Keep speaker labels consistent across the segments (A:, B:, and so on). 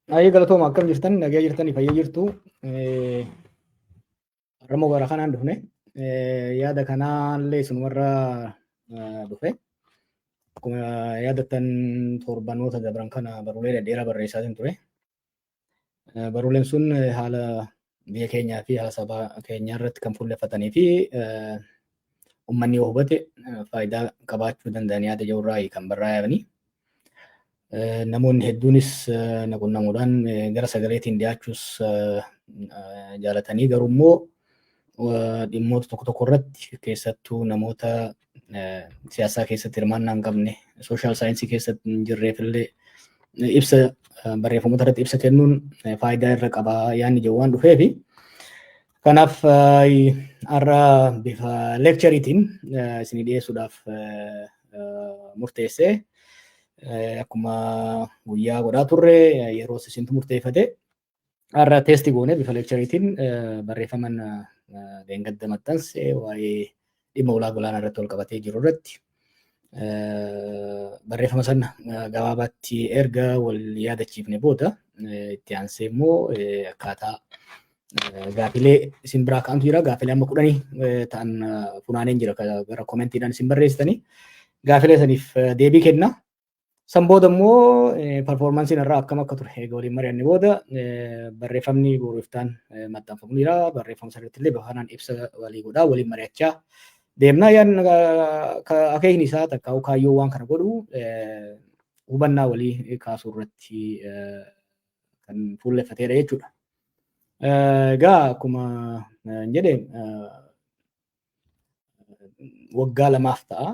A: Baay'ee galatooma, akkam jirtan? Nagaa jirtanii? Fayyaa jirtu? Har'ammoo gara kanaan dhufne, yaada kanaallee isinumarraa dhufe. Akkuma yaadattan, torbanoota dabran kana baruulee dhedheeraa barreessaatiin ture. Baruuleen sun haala biyya keenyaa fi haala saba keenyaa irratti kan fuulleffatanii fi uummanni yoo hubate faayidaa qabaachuu danda'an yaada jirurraa kan barraa'anii. Namoonni hedduunis na qunnamuudhaan gara sagaleetiin dhiyaachuus jaalatanii, garuu immoo dhimmoota tokko tokko irratti, keessattuu namoota siyaasaa keessatti hirmaannaa hin qabne, social science keessatti hin jirreef illee ibsa barreeffamoota irratti ibsa kennuun faayidaa irra qabaa yaadni jedhu waan dhufeefi. Kanaaf har'a bifa lectureiitiin isinii dhiyeessuudhaaf murteessee, akkuma guyyaa godhaa turre yeroo isintu murteeffate, har'a test goone bifa lectureiitiin barreeffaman leengadda maxxanse waa'ee dhimma ulaa galaanaa irratti wal qabatee jiru irratti barreeffama sana gabaabaatti erga wal yaadachiifne booda, itti aansee immoo akkaataa gaafilee isin biraa ka'antu jira. Gaafilee amma 10 ta'an funaaneen jira, gara commentiidhaan isin barreessitanii. Gaafilee saniif deebii kenna. San booda immoo performanceiin irraa akkam akka ture eega waliin mari'anne booda, barreeffamni boru iftaan maxxanfamu jira. Barreeffama sanarratti illee bifa kanaan ibsa walii godhaa waliin mari'achaa deemna. Yaan akeekni isaa takka kaayyoo waan kana godhu hubannaa walii kaasuu irratti kan fuulleffateedha jechuudha. Egaa akkuma jedhe, waggaa 2f ta'a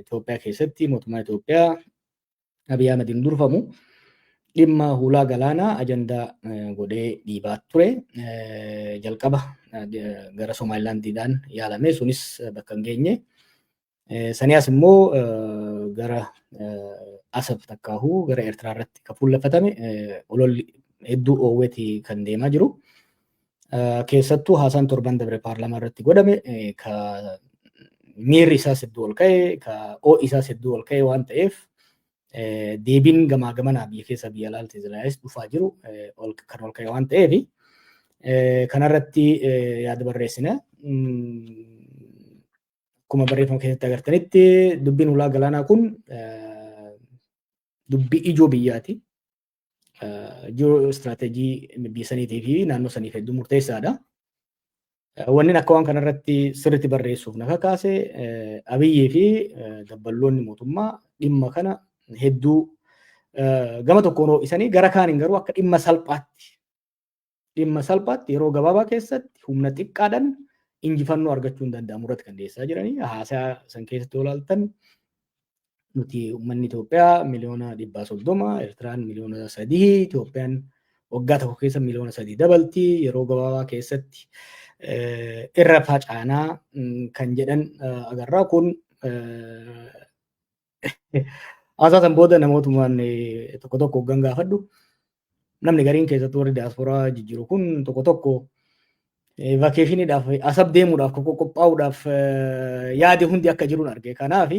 A: Itoophiyaa keessatti mootummaan Itoophiyaa Abiy Ahmediin durfamu dhimma hulaa galaanaa ajandaa godhee dhiibaa ture. Jalqaba gara Somaalilaandiidhaan yaalame, sunis bakka hin geenye. Sanii as immoo gara Asab takkaahuu gara Eertiraa irratti kan fuulleffatame ololli hedduu oowweeti kan deemaa jiru. Keessattuu haasaan torban dabre paarlaamaa irratti godhame ka miirri isaas hedduu ol ka'e, ka ho'i isaas hedduu ol ka'e waan ta'eef, deebiin gamaa gamanaa biyya keessa biyya alaalti Israa'elis dhufaa jiru kan ol ka'e waan ta'eef, kanarratti yaada barreessine. Akkuma barreeffama keessatti agartanitti, dubbiin ulaa galaanaa kun dubbii ijoo biyyaati. Ji'oo istiraateejii biyya saniitii fi naannoo saniif hedduu murteessaadha. Wanni akka waan kanarratti sirriitti barreessuuf na kakaase, Abiyyii fi dabballoonni mootummaa dhimma kana hedduu gama tokkoon ho'isanii, gara kaaniin garuu akka dhimma salphaatti yeroo gabaabaa keessatti humna xiqqaadhaan injifannoo argachuu hin danda'amu irratti kan dhiyeessaa jiranii. Haasaa san keessatti yoo ilaaltan, nuti uummanni Itoophiyaa miliyoona 130, Eertiraan miliyoona 3, Itoophiyaan waggaa tokko keessa miliyoona 3 dabalti, yeroo gabaabaa keessatti irra facaanaa kan jedhan agarraa. Kun haasaa san booda namootumaan tokko tokko hoggan gaafadhu, namni gariin, keessattuu warri diyaasporaa jijjiiru kun tokko tokko, vacationiidhaaf Asab deemuudhaaf qophaa'uudhaaf yaadi hundi akka jiruun arge. Kanaaf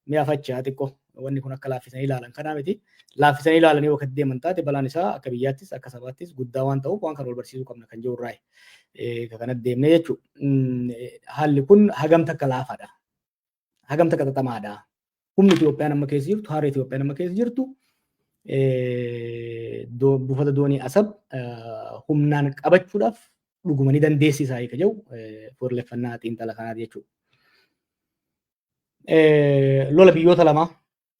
A: mi'a fachaa xiqqoo wanni kun akka laaffisanii ilaalan kanaa miti. Laaffisanii ilaalanii yoo deeman taate, balaan isaa akka biyyaattis akka sabaattis guddaa waan ta'uuf, waan kana wal barsiisuu qabna kan jiru irraa kanatti deemnee jechuudha. Haalli kun hagam takka laafaadha? Hagam takka xaxamaadha? Humni Itoophiyaan amma keessa jirtu, haala Itoophiyaan amma keessa jirtu, buufata doonii Asab humnaan qabachuudhaaf dhuguma ni dandeessisaa hiika jedhu fuulleffannaa xiinxala kanaati jechuudha. Lola biyyoota lamaa.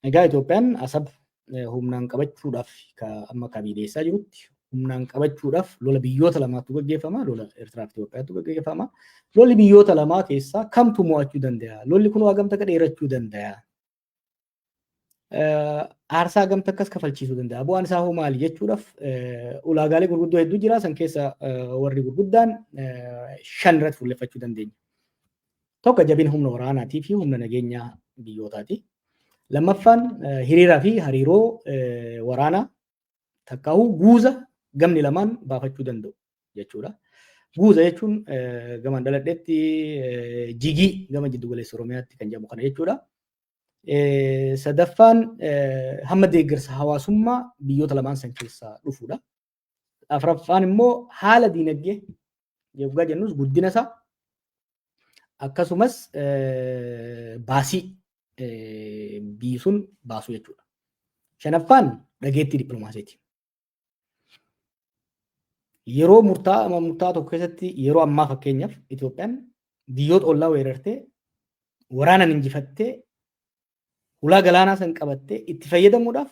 A: Egaa Itoophiyaan Asab humnaan qabachuudhaaf amma kabiideessaa jirutti humnaan qabachuudhaaf lola biyyoota lamaatu gaggeeffama. Lola Eertiraa fi Itoophiyaatu gaggeeffama. Lolli biyyoota lamaa keessaa kamtu mo'achuu danda'a? Lolli kun hagam takka dheerachuu danda'a? Aarsaa gamta akkas kafalchiisuu danda'a? Bu'aan isaa hoo maali jechuudhaaf ulaagaalee gurguddoo hedduu jira. San keessa warri gurguddaan shan irratti fuulleffachuu dandeenya. Tokko, jabina humna waraanaatii fi humna nageenyaa biyyootaati. Lammaffaan, hiriiraa fi hariiroo waraanaa takkaa'uu guuza gamni lamaan baafachuu danda'u jechuudha. Guuza jechuun gamaan dhaladhetti jigii gama jiddu galeessa Oromiyaatti kan jedhamu kana jechuudha. Sadaffaan, hamma deeggarsa hawaasummaa biyyoota lamaan san keessaa dhufudha. Afuraffaan immoo haala diinagdee yoggaa jennus guddina isaa, akkasumas baasii biyyi sun baasuu jechuudha. Shanaffaan dhageettii dippiloomaasiiti. Yeroo murtaa'aa tokko keessatti, yeroo ammaa fakkeenyaaf, Itoophiyaan biyyoota ollaa weerartee, waraanaan injifattee, hulaa galaanaa san qabattee itti fayyadamuudhaaf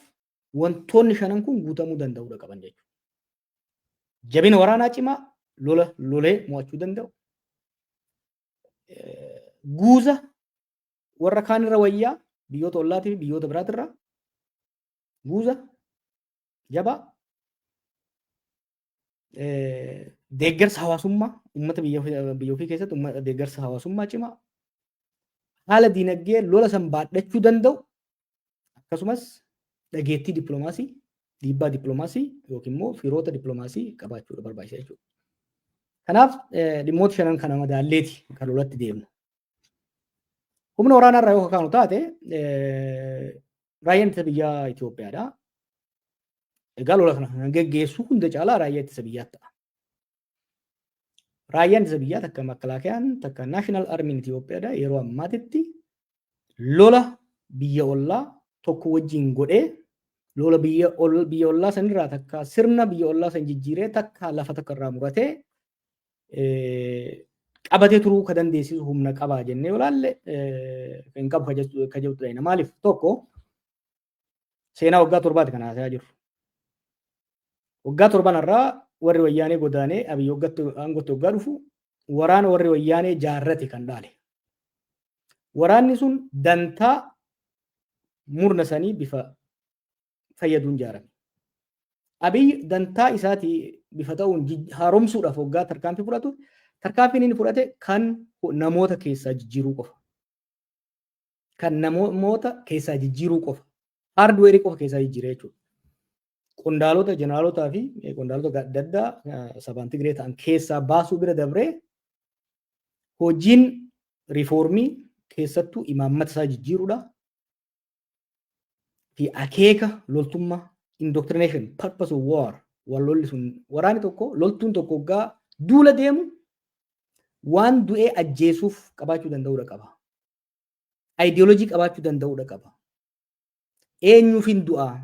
A: wantoonni shanan kun guutamuu danda'uudha qaban jechuudha. Jabina waraanaa cimaa lola lolee mo'achuu danda'u. Guuza warra kaan irra wayyaa, biyyoota ollaatii fi biyyoota biraatirra guuza jabaa, deeggarsa hawaasummaa uummata biyya ofii keessatti deeggarsa hawaasummaa cimaa, haala diinagdee lola san baadhachuu danda'u, akkasumas dhageettii dippiloomaasii, dhiibbaa dippiloomaasii yookiin immoo firoota dippiloomaasii qabaachuudha barbaachisa jechuudha. Kanaaf dhimmoota shanan kana madaalleeti kan lolatti deemnu. Humna waraanaa irraa yoo kaanu taate, raayyaan ittisa biyyaa Itoophiyaadha. Egaa lola kana kan geggeessu hunda caalaa raayyaa ittisa biyyaa ta'a. Raayyaan ittisa biyyaa takka makkalaakayaan takka National Armyn Itoophiyaadha yeroo ammaatitti lola biyya ollaa tokko wajjin godhee, lola biyya ollaa sanirraa takka sirna biyya ollaa san jijjiiree, takka lafa takka irraa muratee qabatee turuu ka dandeessisu humna qabaa jennee yoo ilaalle, hin qabu ka jettu dha. Maaliif? Tokko, seenaa waggaa 7ti kan haasayaa jirru. Waggaa 7n irraa warri wayyaanee godaanee Abiyyi aangootti waggaa dhufu waraana warri wayyaanee jaarrate kan dhaale. Waraanni sun dantaa murna sanii bifa fayyaduun ijaarame. Abiyyi dantaa isaatii bifa ta'uun haaromsuudhaaf waggaa tarkaanfii fudhatu, tarkaanfiin inni fudhate kan namoota keessaa jijjiiruu qofa. Kan namoota keessaa jijjiiruu qofa. Hardware qofa keessaa jijjiiree jechuudha. Qondaalota, jeneraalotaa fi qondaalota adda addaa sabaan Tigree ta'an keessaa baasuu bira dabree hojiin riifoormii keessattuu imaammata isaa jijjiiruudha fi akeeka loltummaa, indoctrination, purpose of war, wal lolli sun, waraanni tokko, loltuun tokko waggaa duula deemu waan du'ee ajjeesuuf qabaachuu danda'uudha qaba. Ayidiyoolojii qabaachuu danda'uudha qaba. Eenyuuf hin du'aa?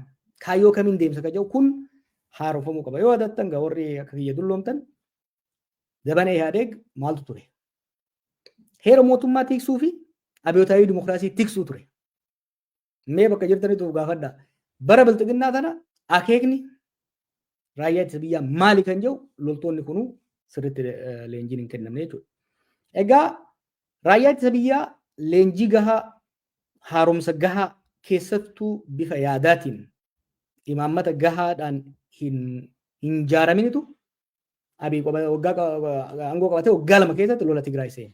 A: Kaayyoo kamiin deemsa ka jedhu kun haaromfamuu qaba. Yoo yadattan gaa, warri akka kiyya dulloomtan, zabana Ihaadeeg maaltu ture? Heera mootummaa tiksuu fi abiyyootaawi dimokiraasii tiksuu ture. Mee bakka jirtanitti of gaafadhaa. Bara bilxiginnaa kana akeekni raayyaa ittisa biyyaa maali kan jedhu loltoonni kunuu sirriitti leenjiin hin kennamne jechuudha. Egaa raayyaa ittisa biyyaa leenjii gahaa, haaromsa gahaa, keessattuu bifa yaadaatiin imaammata gahaadhaan hin ijaaraminitu Abiy waggaa aangoo qabatee waggaa 2 keessatti lola Tigraay seene.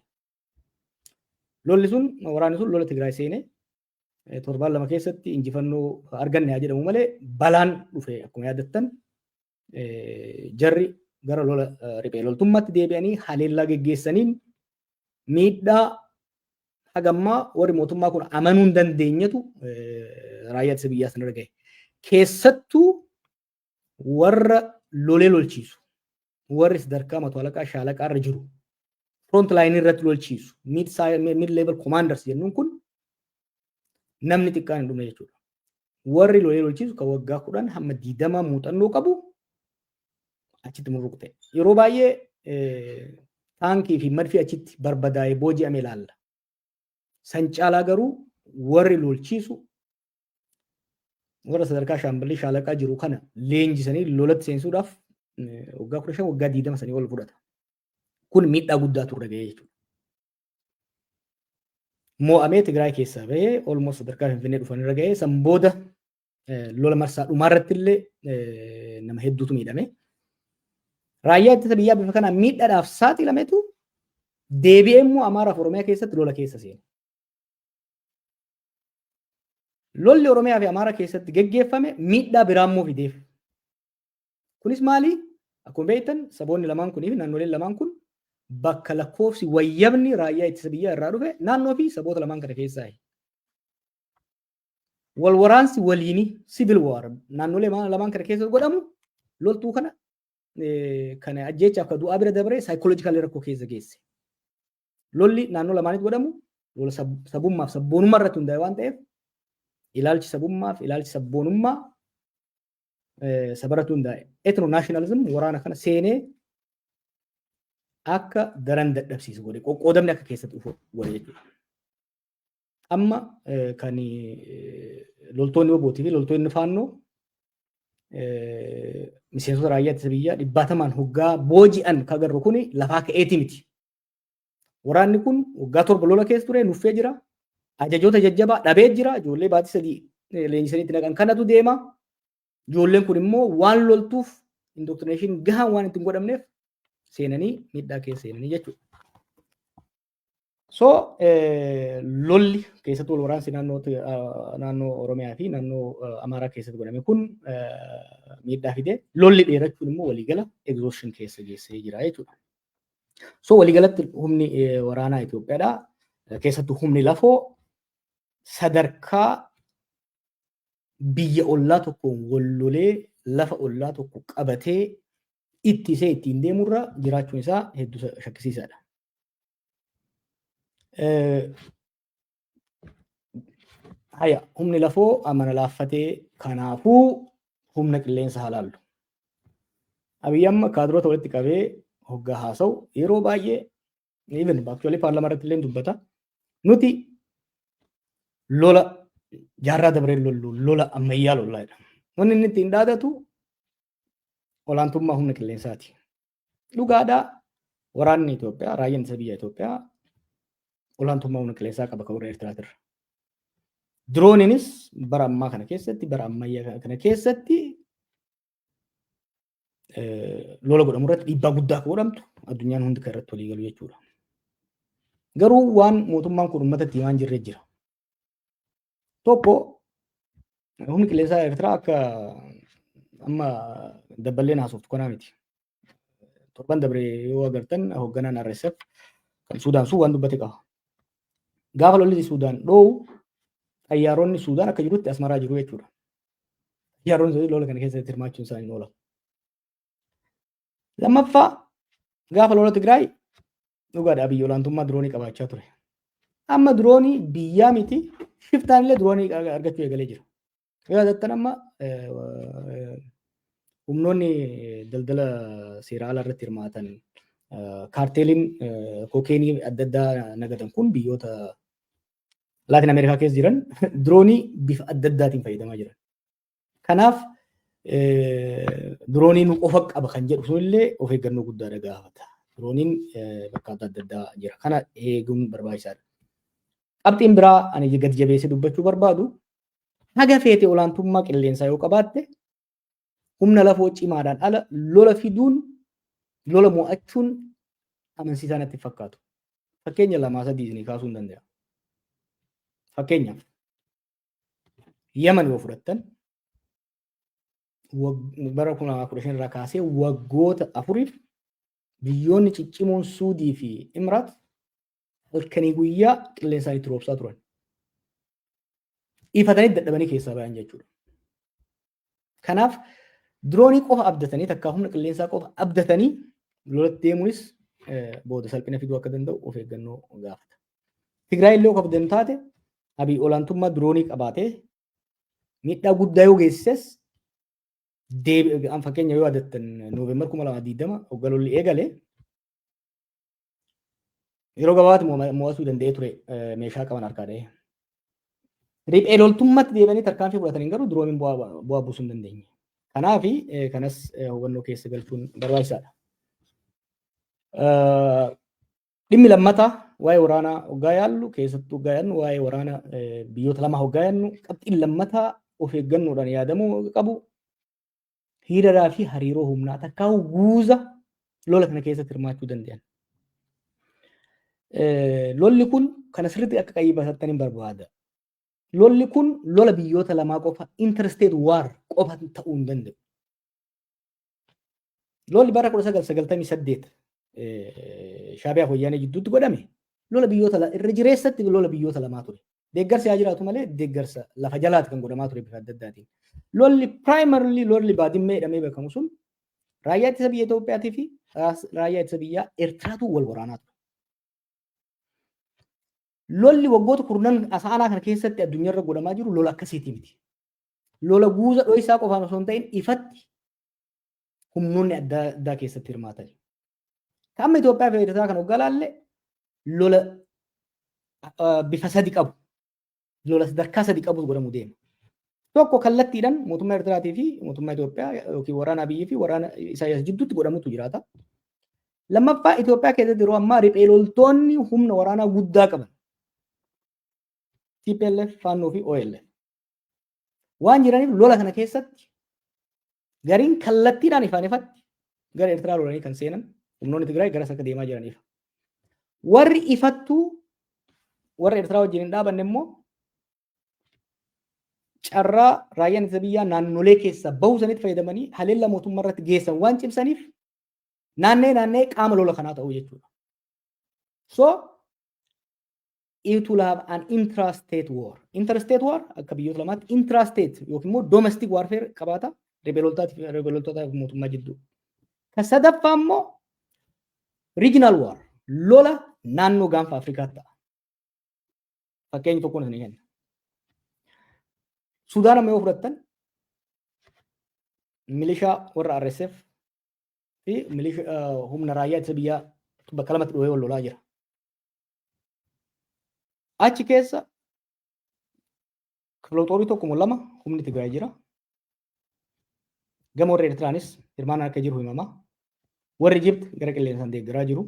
A: Lolli sun, waraanni sun lola Tigraay seene, torbaan 2 keessatti injifannoo arganne haa jedhamu malee balaan dhufe akkuma yaadattan jarri gara lola riphee loltummaatti deebi'anii haleellaa geggeessaniin miidhaa hagammaa warri mootummaa kun amanuu hin dandeenyetu raayyaa ittisa biyyaa sanarra gahe. Keessattuu warra lolee lolchiisu, warri sadarkaa mato alaqaa, shaalaqaa irra jiru, front line irratti lolchiisu, mid level commanders jennuun kun, namni xiqqaan hin dhumne jechuudha. Warri lolee lolchiisu kan waggaa 10 hamma 20 muuxannoo qabu achitti murruqte. Yeroo baay'ee taankii fi madfi achitti barbadaa'ee booji'ame ilaalla. San caalaa garuu warri lolchiisu, warra sadarkaa shaamballii, shaalaqaa jiru kana leenjisanii lolatti seensuudhaaf waggaa 15, waggaa 20 sanii ol fudhata. Kun miidhaa guddaa turre gahee jechuudha. Moo'amee Tigraay keessaa bahee almost sadarkaa Finfinnee dhufan irra gahee, san booda lola marsaa dhumaarratti illee nama hedduutu miidhame. Raayyaa ittisa biyyaa bifa kanaan miidhaadhaaf saaxilametu deebi'ee immoo Amaaraa fi Oromiyaa keessatti lola keessa seene. Lolli Oromiyaa fi Amaaraa keessatti geggeeffame miidhaa biraa immoo fideef. Kunis maali? Akkuma beektan, saboonni lamaan kunii fi naannoleen lamaan kun bakka lakkoofsi wayyabni raayyaa ittisa biyyaa irraa dhufe naannoo fi saboota lamaan kana keessaa. Wal waraansi waliini, civil war, naannolee lamaan kana keessatti godhamu loltuu kana kana ajjeechaaf ka du'aa bira dabaree psychological rakkoo keessa geesse. Lolli naannoo lamaanitti godhamu lola sabummaaf sabboonummaa irratti hundaa'e waan ta'eef, ilaalchi sabummaaf ilaalchi sabboonummaa sabarratti hundaa'e. Ethno nationalism waraana kana seenee akka daran dadhabsiisu godhe, qoqqoodamni akka keessatti dhufu godhe jechuudha. Amma kan loltoonni WBOtii fi loltoonni Faannoo miseensota raayyaa ittisa biyyaa dhibbaatamaan hoggaa booji'an kan agarru kuni lafaa ka'eeti miti. Waraanni kun waggaa 7 lola keessa ture, nuffee jira. Ajajoota jajjabaa dhabee jira. Ijoollee baatii 3 leenjisanii itti naqan kanatu deema. Ijoolleen kun immoo waan loltuuf indoctrination gahaan waan ittiin godhamneef seenanii miidhaa keessa seenanii jechuudha. So lolli keessattuu wal waraansi naannoo Oromiyaa fi naannoo Amaaraa keessatti godhame kun miidhaa fide. Lolli dheerachuun immoo waliigala exhaustion keessa geessee jira jechuudha. So waliigalatti humni waraanaa Itoophiyaadhaa, keessattuu humni lafoo, sadarkaa biyya ollaa tokkoon wal lolee lafa ollaa tokko qabatee ittisee ittiin deemurra jiraachuun isaa hedduu shakkisiisaadha. Haya, humni lafoo amana laaffatee, kanaafuu humna qilleensa haa laallu. Abiyyi amma kaadiroota walitti qabee hoggaa haasa'u yeroo baay'ee, even actually paarlaamaa irratti illee dubbata. Nuti lola jaarraa dabaree lollu, lola ammayyaa lollaa jedha. Wanni inni ittiin dhaadatu olaantummaa humna qilleensaati. Dhugaadhaa, waraanni Itoophiyaa, raayyaan ittisa biyya Itoophiyaa olaantummaa humna qilleensaa qaba kan warra Eertiraatirra. Dirooniinis bara ammaa kana keessatti, bara ammayyaa kana keessatti lola godhamu irratti dhiibbaa guddaa akka godhamtu addunyaan hundi kan irratti walii galu jechuudha. Garuu waan mootummaan kun uummatatti himaa hin jirre jira. Tokko, humni qilleensaa Eertiraa akka amma dabballeen haasoftu kanaa miti. Torban dabre yoo agartan, hoogganaan RSF kan Suudaan sun waan dubbate qaba. Gaafa lolli Suudaan dho'u xayyaaronni Suudaan akka jirutti Asmaraa jiru jechuudha. Xayyaaronni sun lola kana keessatti hirmaachuun isaanii hin oolan. Lammaffaa, gaafa lola Tigraay dhugaadha, biyya olaantummaa diroonii qabaachaa ture. Amma diroonii biyyaa miti, shiftaan illee diroonii argachuu eegalee jira. Yoo yaadattan, amma humnoonni daldala seera alaa irratti hirmaatan, kaarteeliin kookeenii adda addaa nagadan kun biyyoota Laatin Ameerikaa keessa jiran diroonii bifa adda addaatiin fayyadamaa jiran. Kanaaf diroonii nu qofa qaba kan jedhu sunillee of eeggannoo guddaadha gaafata. Dirooniin bakka adda addaa jira. Kana eeguun barbaachisaadha. Qabxiin biraa ani gadi jabeessee dubbachuu barbaadu, haga feete olaantummaa qilleensaa yoo qabaatte humna lafoo cimaadhaan ala lola fiduun, lola mo'achuun amansiisaa natti fakkaatu. Fakkeenya lamaa sadii isinii kaasuu hin danda'a. Fakkeenyaaf, Yaman yoo fudhattan, bara 2015 irraa kaasee waggoota 4f biyyoonni ciccimoon Suudii fi Imiraat halkanii guyyaa qilleensaan itti roobsaa turan. Ifatanii dadhabanii keessaa bayan jechuudha. Kanaaf diroonii qofa abdatanii, takkaa humna qilleensaa qofa abdatanii lolatti deemuunis booda salphina fiduu akka danda'u of eeggannoo gaafata. Tigraay illee of abdatan taate, Abiy olaantummaa diroonii qabaatee miidhaa guddaa yoo geessises, deebi fakkeenya yoo yaadattan, November 2020 hogga lolli eegale yeroo gabaabaatti mo'atuu danda'ee ture meeshaa qaban harkaa dha'ee. Riphee loltummaatti deebi'anii tarkaanfii fudhatanii garuu dirooniin bu'aa buusuu hin dandeenye. Kanaaf kanas hubannoo keessa galchuun barbaachisaadha. Dhimmi lammataa Waa'ee waraanaa hoggaa yaallu, keessattuu hoggaa yaadnu, waa'ee waraana biyyoota lamaa hoggaa yaadnu, qabxiin lammataa of eeggannoodhaan yaadamuu qabu hiriiraa fi hariiroo humnaa takkaa guuza lola kana keessatti hirmaachuu danda'an. Lolli kun kana sirriitti akka qayyibatattan hin barbaada. Lolli kun lola biyyoota lamaa qofa, interstate war qofa ta'uu hin danda'u. Lolli bara 1998 Shaabiyaa fi Wayyaanee jidduutti godhame lola biyyoota irra jireessatti lola biyyoota lamaa ture. Deeggarsi haa jiraatu malee, deeggarsa lafa jalaati kan godhamaa ture bifa adda addaatiin. Lolli primarily lolli Baadimmee jedhamee beekamu sun raayyaa ittisa biyya Itoophiyaatii fi raayyaa ittisa biyyaa Eertiraatu wal waraanaa ture. Lolli waggoota kurnan asaanaa kana keessatti addunyaarra godhamaa jiru lola akkasiitii miti. Lola guuza dho'isaa qofaan osoo hin ta'in, ifatti humnoonni adda addaa keessatti hirmaatan. Amma Itoophiyaa fi Eertiraa kan hoggaa laalle, lola bifa sadi qabu. Lola sadarkaa sadi qabu godhamuu deema. Tokko, kallattiidhaan mootummaa Eertiraatii fi mootummaa Itoophiyaa yookiin waraana Abiyyi fi waraana Isaayyaas jidduutti godhamutu jiraata. Lammaffaa, Itoophiyaa keessatti yeroo ammaa riphee loltoonni humna waraanaa guddaa qaban TPLF, Faannoo fi OLF waan jiraniif, lola kana keessatti gariin kallattiidhaan ifaan ifatti gara Eertiraa lolanii kan seenan, humnoonni Tigraay garas akka deemaa jiraniif. Warri ifattuu warra Eertiraa wajjin hin dhaabanne immoo carraa raayyaan ittisa biyyaa naannolee keessa bahuu sanitti fayyadamanii haleellaa mootummaa irratti geessan waan cimsaniif, naannee naannee qaama lola kanaa ta'uu jechuudha. So it will have an intrastate war. Interstate war akka biyyoota lamaatti, intrastate yookiin immoo domestic warfare qabaata riphee loltootaa fi mootummaa jidduu. Kan sadaffaa immoo regional war, lola naannoo Gaanfa Afrikaatti ta'a. Fakkeenya tokkoon isinii kenna. Sudaan amma yoo fudhattan, milishaa warra RSF fi humna raayyaa ittisa biyyaa bakka lamatti dhohee wal lolaa jira. Achi keessa kifla tokko lama humni Tigraay jira. Gama warra Eertiraanis hirmaannaan akka jiru himama. Warri Ijipt gara qilleensaan deeggaraa jiru.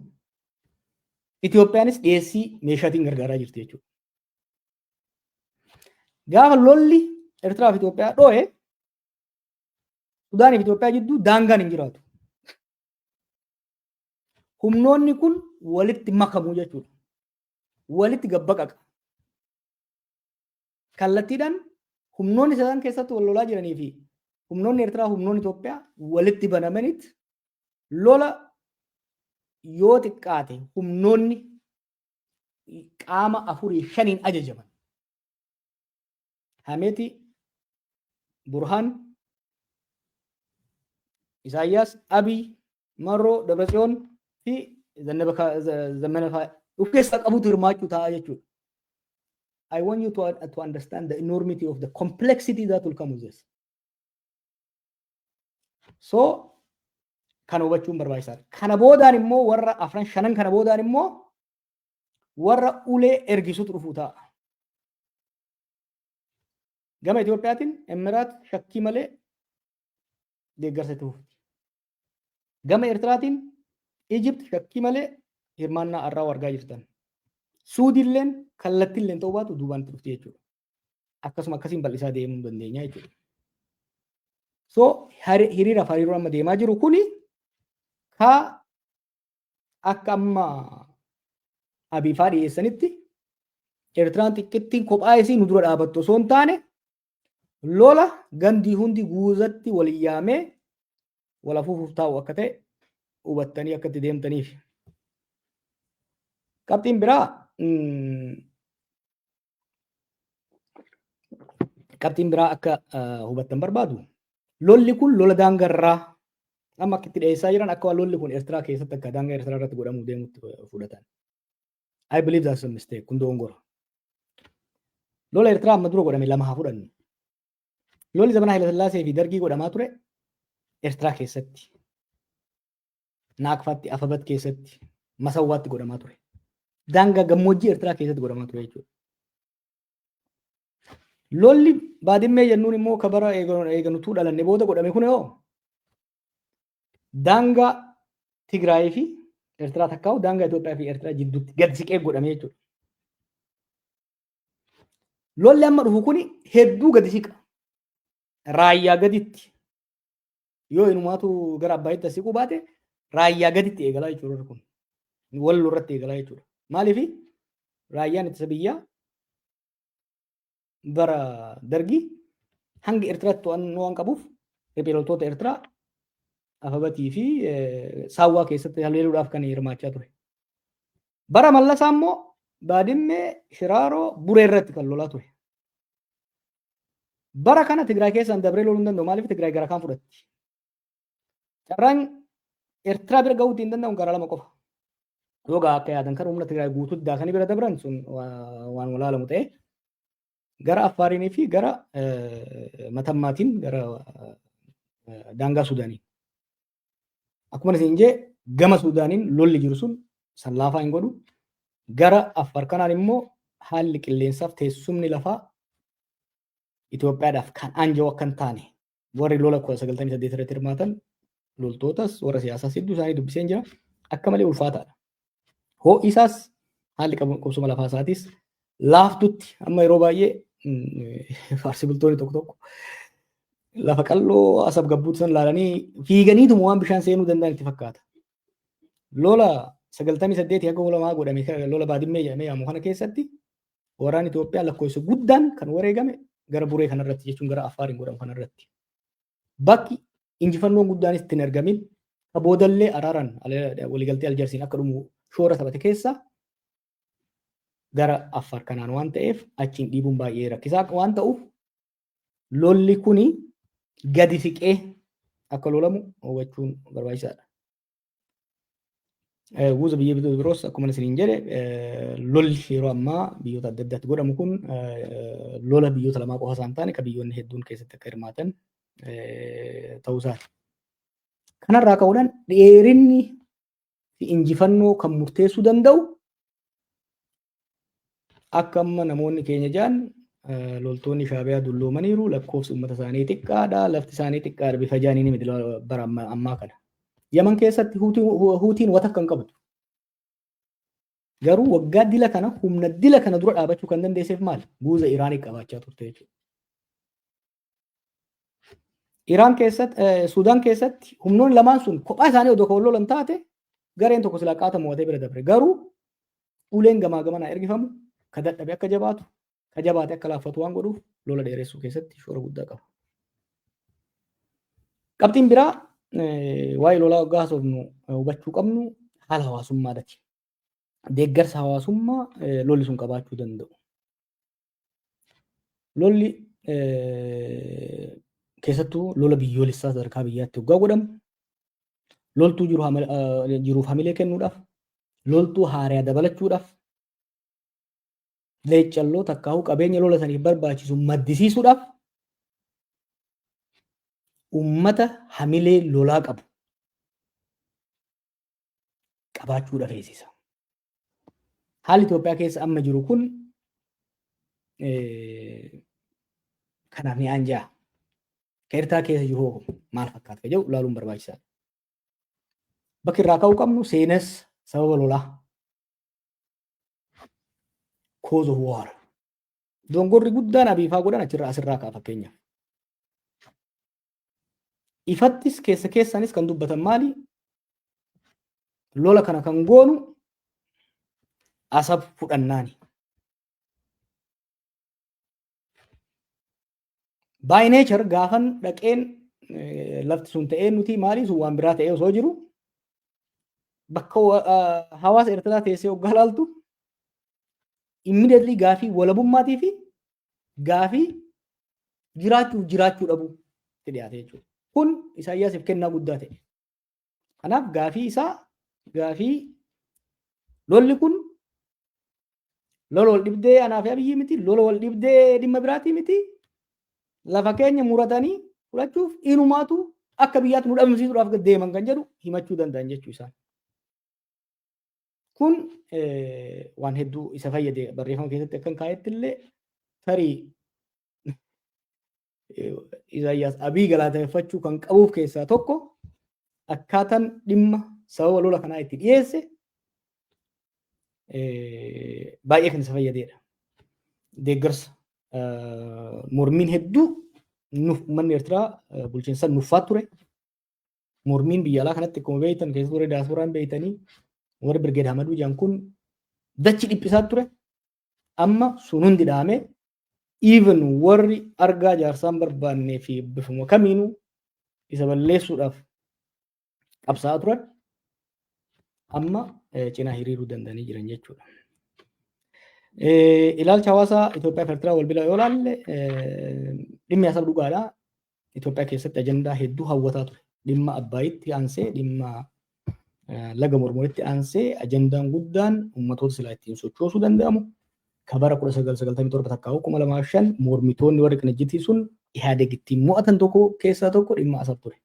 A: Itoophiyaanis dhiyeessii meeshaatiin gargaaraa jirti jechuudha. Gaafa lolli Eertiraa fi Itoophiyaa dho'e, Sudaanii fi Itoophiyaa jidduu daangaan hin jiraatu. Humnoonni kun walitti makamu jechuudha. Walitti gabbaqaqa. Kallattiidhaan humnoonni sadan keessatti wal lolaa jiranii fi humnoonni Eertiraa, humnoonni Itoophiyaa walitti banamanitti lola yoo xiqqaate humnoonni qaama afurii shaniin ajajaman. Hameeti, Burhaan, Isaayyaas, Abiy, Marroo, Dabratsiyoon fi Zammana fa'aa of keessaa qabutu hirmaachuu ta'a jechuudha. I want you to understand the enormity of the complexity that will come with this. So, kana hubachuun barbaachisaadha. Kana boodaan immoo warra afran shanan kana boodaan immoo warra ulee ergisutu dhufuu ta'a. Gama Itoophiyaatiin Emiraat shakkii malee deeggarsa itti fufti. Gama Eertiraatiin Ijipt shakkii malee hirmaannaa har'aa argaa jirtan. Suudiilleen kallattiilleen ta'uu baatu duubaan itti dhufti jechuudha. Akkasuma akkasiin bal'isaa deemuu dandeenya jechuudha. So hiriiraaf hariiroo amma deemaa jiru kuni ka akka amma Abiifaa dhiyeessanitti Eertiraan xiqqittiin kophaa isii nu dura dhaabattu osoo hin taane, lola gandii hundi guuzatti waliin yaamee wal afuufuuf taa'u akka ta'e hubattanii akka itti deemtaniif. Qabxiin biraa akka hubattan barbaadu, lolli kun lola daangarraa amma akka itti dhiyeessaa jiran, akka waan lolli kun Eertiraa keessatti, akka daangaa Eertiraa irratti godhamuu deemutti fudhatan. I believe that's a mistake. Kun dogongora. Lola Eertiraa amma dura godhame lama haa fudhannu. Lolli zamana Hayilasillaasee fi Dargii godhamaa ture Eertiraa keessatti. Naaqfaatti, Afabat keessatti, Masawwaatti godhamaa ture. Daangaa gammoojjii Eertiraa keessatti godhamaa ture jechuudha. Lolli Baadimmee jennuun immoo ka bara eeganutuu dhalanne booda godhame kun hoo daangaa Tigraayii fi Eertiraa takkaa'u daangaa Itoophiyaa fi Eertiraa jidduutti gad siqee godhamee jechuudha. Lolli amma dhufu kuni hedduu gadi siqa. Raayyaa gaditti yoo inumaatu gara Abbaayitti as siquu baate, raayyaa gaditti eegalaa jechuudha kun. Walloo irratti eegalaa jechuudha. Maaliif? Raayyaan ittisa biyyaa bara Dargii hanga Eertiraatti to'annoo waan qabuuf, riphee loltoota Eertiraa Afabatii fi Saawwaa keessatti haleeluudhaaf kan hirmaachaa ture. Bara Mallasaa immoo Baadimmee, Shiraaroo, Buree irratti kan lolaa ture. Bara kana Tigraay keessaan dabree loluu hin danda'u. Maaliif? Tigraay gara kaan fudhatti. Carraan Eertiraa bira gahuutti hin danda'u gara lama qofa. Yoo akka yaadan kan humna Tigraay guutuutti daakanii bira dabran, sun waan walaalamu ta'e, gara Affaariinii fi gara Matammaatiin, gara daangaa Suudaanii. Akkuma isin jee, gama Suudaaniin lolli jiru sun san laafaa hin godhu. Gara Affaar kanaan immoo haalli qilleensaaf teessumni lafaa Itoophiyaadhaaf kan aanja'u akka hin taane, warri lola 98 irratti hirmaatan loltootas warra siyaasaas hedduu isaanii dubbiseen jira. Akka malee ulfaataadha. Ho'i isaas, haalli qubsuma lafaa isaatis laaftutti amma yeroo baay'ee faarsi bultoonni tokko tokko lafa qal'oo Asab gabbuutu san laalanii fiiganiituma waan bishaan seenuu danda'an itti fakkaata. Lola 98 hanga 2000 godhame, lola Baadimmee jedhamee yaamu kana keessatti, waraanni Itoophiyaa lakkoofsa guddaan kan wareegame gara Buree kanarratti, jechuun gara Affaariin godhamu kanarratti. Bakki injifannoon guddaanis ittiin argamin, ka boodallee araaraan waliigaltee Aljarsiin akka dhumu shoora taphate keessaa gara Affaar kanaan waan ta'eef, achiin dhiibuun baay'ee rakkisaa waan ta'uuf, lolli kuni gadi siqee akka lolamu hubachuun barbaachisaadha. Guuza biyya biroos akkuma isiniin jedhe, lolli yeroo ammaa biyyoota adda addaatti godhamu kun lola biyyoota lamaa qofa isaan taane, kan biyyoonni hedduun keessatti akka hirmaatan ta'uu isaati. Kanarraa ka'uudhaan dheerinni fi injifannoo kan murteessuu danda'u, akka amma namoonni keenya jedhan, loltoonni Shaabiyaa dulloomaniiru, lakkoofsi uummata isaanii xiqqaadha, lafti isaanii xiqqaadha bifa jaaniin miti bara ammaa kana. Yaman keessatti Huutiin wata akka hin qabdu. Garuu waggaa dila kana humna dila kana dura dhaabachuu kan dandeesseef maali? Guuza Iraanii qabaachaa turte jechuudha. Iraan keessatti, Suudaan keessatti humnoonni lamaan sun kophaa isaanii odoo kan lolan taate, gareen tokko silaa qaata mo'atee bira dabre. Garuu uleen gamaa gamanaa ergifamu ka dadhabe akka jabaatu, ka jabaate akka laaffatu waan godhuuf, lola dheeressuu keessatti shoora guddaa qaba. Qabxiin biraa waa'ee lolaa waggaa haasofnu hubachuu qabnu haala hawaasummaadhaati. Deeggarsa hawaasummaa lolli sun qabaachuu danda'u. Lolli, keessattuu lola biyyoolessaa sadarkaa biyyaatti waggaa godhamu, loltuu jiru jiruuf hamilee kennuudhaaf, loltuu haaraa dabalachuudhaaf, leeccalloo takkaa'uu qabeenya lola saniif barbaachisu maddisiisuudhaaf, ummata hamilee lolaa qabu qabaachuudha feesisa. Haalli Itoophiyaa keessa amma jiru kun kanaaf ni aanja'a. Ka Eertiraa keessa jiru hoo maal fakkaata ka jedhu ilaaluun barbaachisaadha. Bakki irraa ka'uu qabnu seenas sababa lolaa. Cause of war. Dongorri guddaan Abiifaa godhan achirraa asirraa ka'a fakkeenyaaf. Ifattis keessa keessaanis kan dubbatan maali? Lola kana kan goonu Asab fudhannaani. By nature gaafan dhaqeen lafti sun ta'ee nuti maali, sun waan biraa ta'ee osoo jiru, bakka hawaasa Eertiraa teessee hoggaa laaltu, immediately gaafii walabummaatii fi gaafii jiraachuuf jiraachuu dhabuu itti dhiyaate jechuudha. Kun Isaayyaasiif kennaa guddaa ta'e. Kanaaf gaafii isaa, gaafii lolli kun lola wal dhibdee anaa fi Abiyyii miti, lola wal dhibdee dhimma biraatii miti, lafa keenya muratanii fudhachuuf, inumaatu akka biyyaatti nu dhabamsiisuudhaaf deeman kan jedhu himachuu danda'an jechuu isaan. Kun waan hedduu isa fayyade. Barreeffama keessatti akkan kaa'etti illee, tarii Isaayyaas Abiy galateeffachuu kan qabuuf keessaa tokko akkaataan dhimma sababa lola kanaa itti dhiyeesse baay'ee kan isa fayyadedha. Deeggarsa mormiin hedduu uummanni Eertiraa bulchiinsa nuffaa ture. Mormiin biyya alaa kanatti akkuma beektan keessattuu warri daasporaan beektanii warri Birgeed Hamaduu jedhan kun dachi dhiphisaa ture. Amma sun hundi dhaame, even warri argaa jaarsaan barbaannee fi bifuma kamiinuu isa balleessuudhaaf qabsaa'aa turan amma cinaa hiriiruu danda'anii jiran jechuudha. Ilaalcha hawaasaa Itoophiyaa fi Eertiraa wal bira yoo ilaalle, dhimmi Asab dhugaadha. Itoophiyaa keessatti ajandaa hedduu hawwataa ture. Dhimma Abbaayitti aansee, dhimma laga Mormoritti aansee, ajandaan guddaan uummatoota silaa ittiin sochoosuu danda'amu ka bara 1997 takkaa'u 2005 mormitoonni warri qinijjitii sun Ihaadeg ittiin mo'atan tokko keessaa tokko dhimma Asab ture.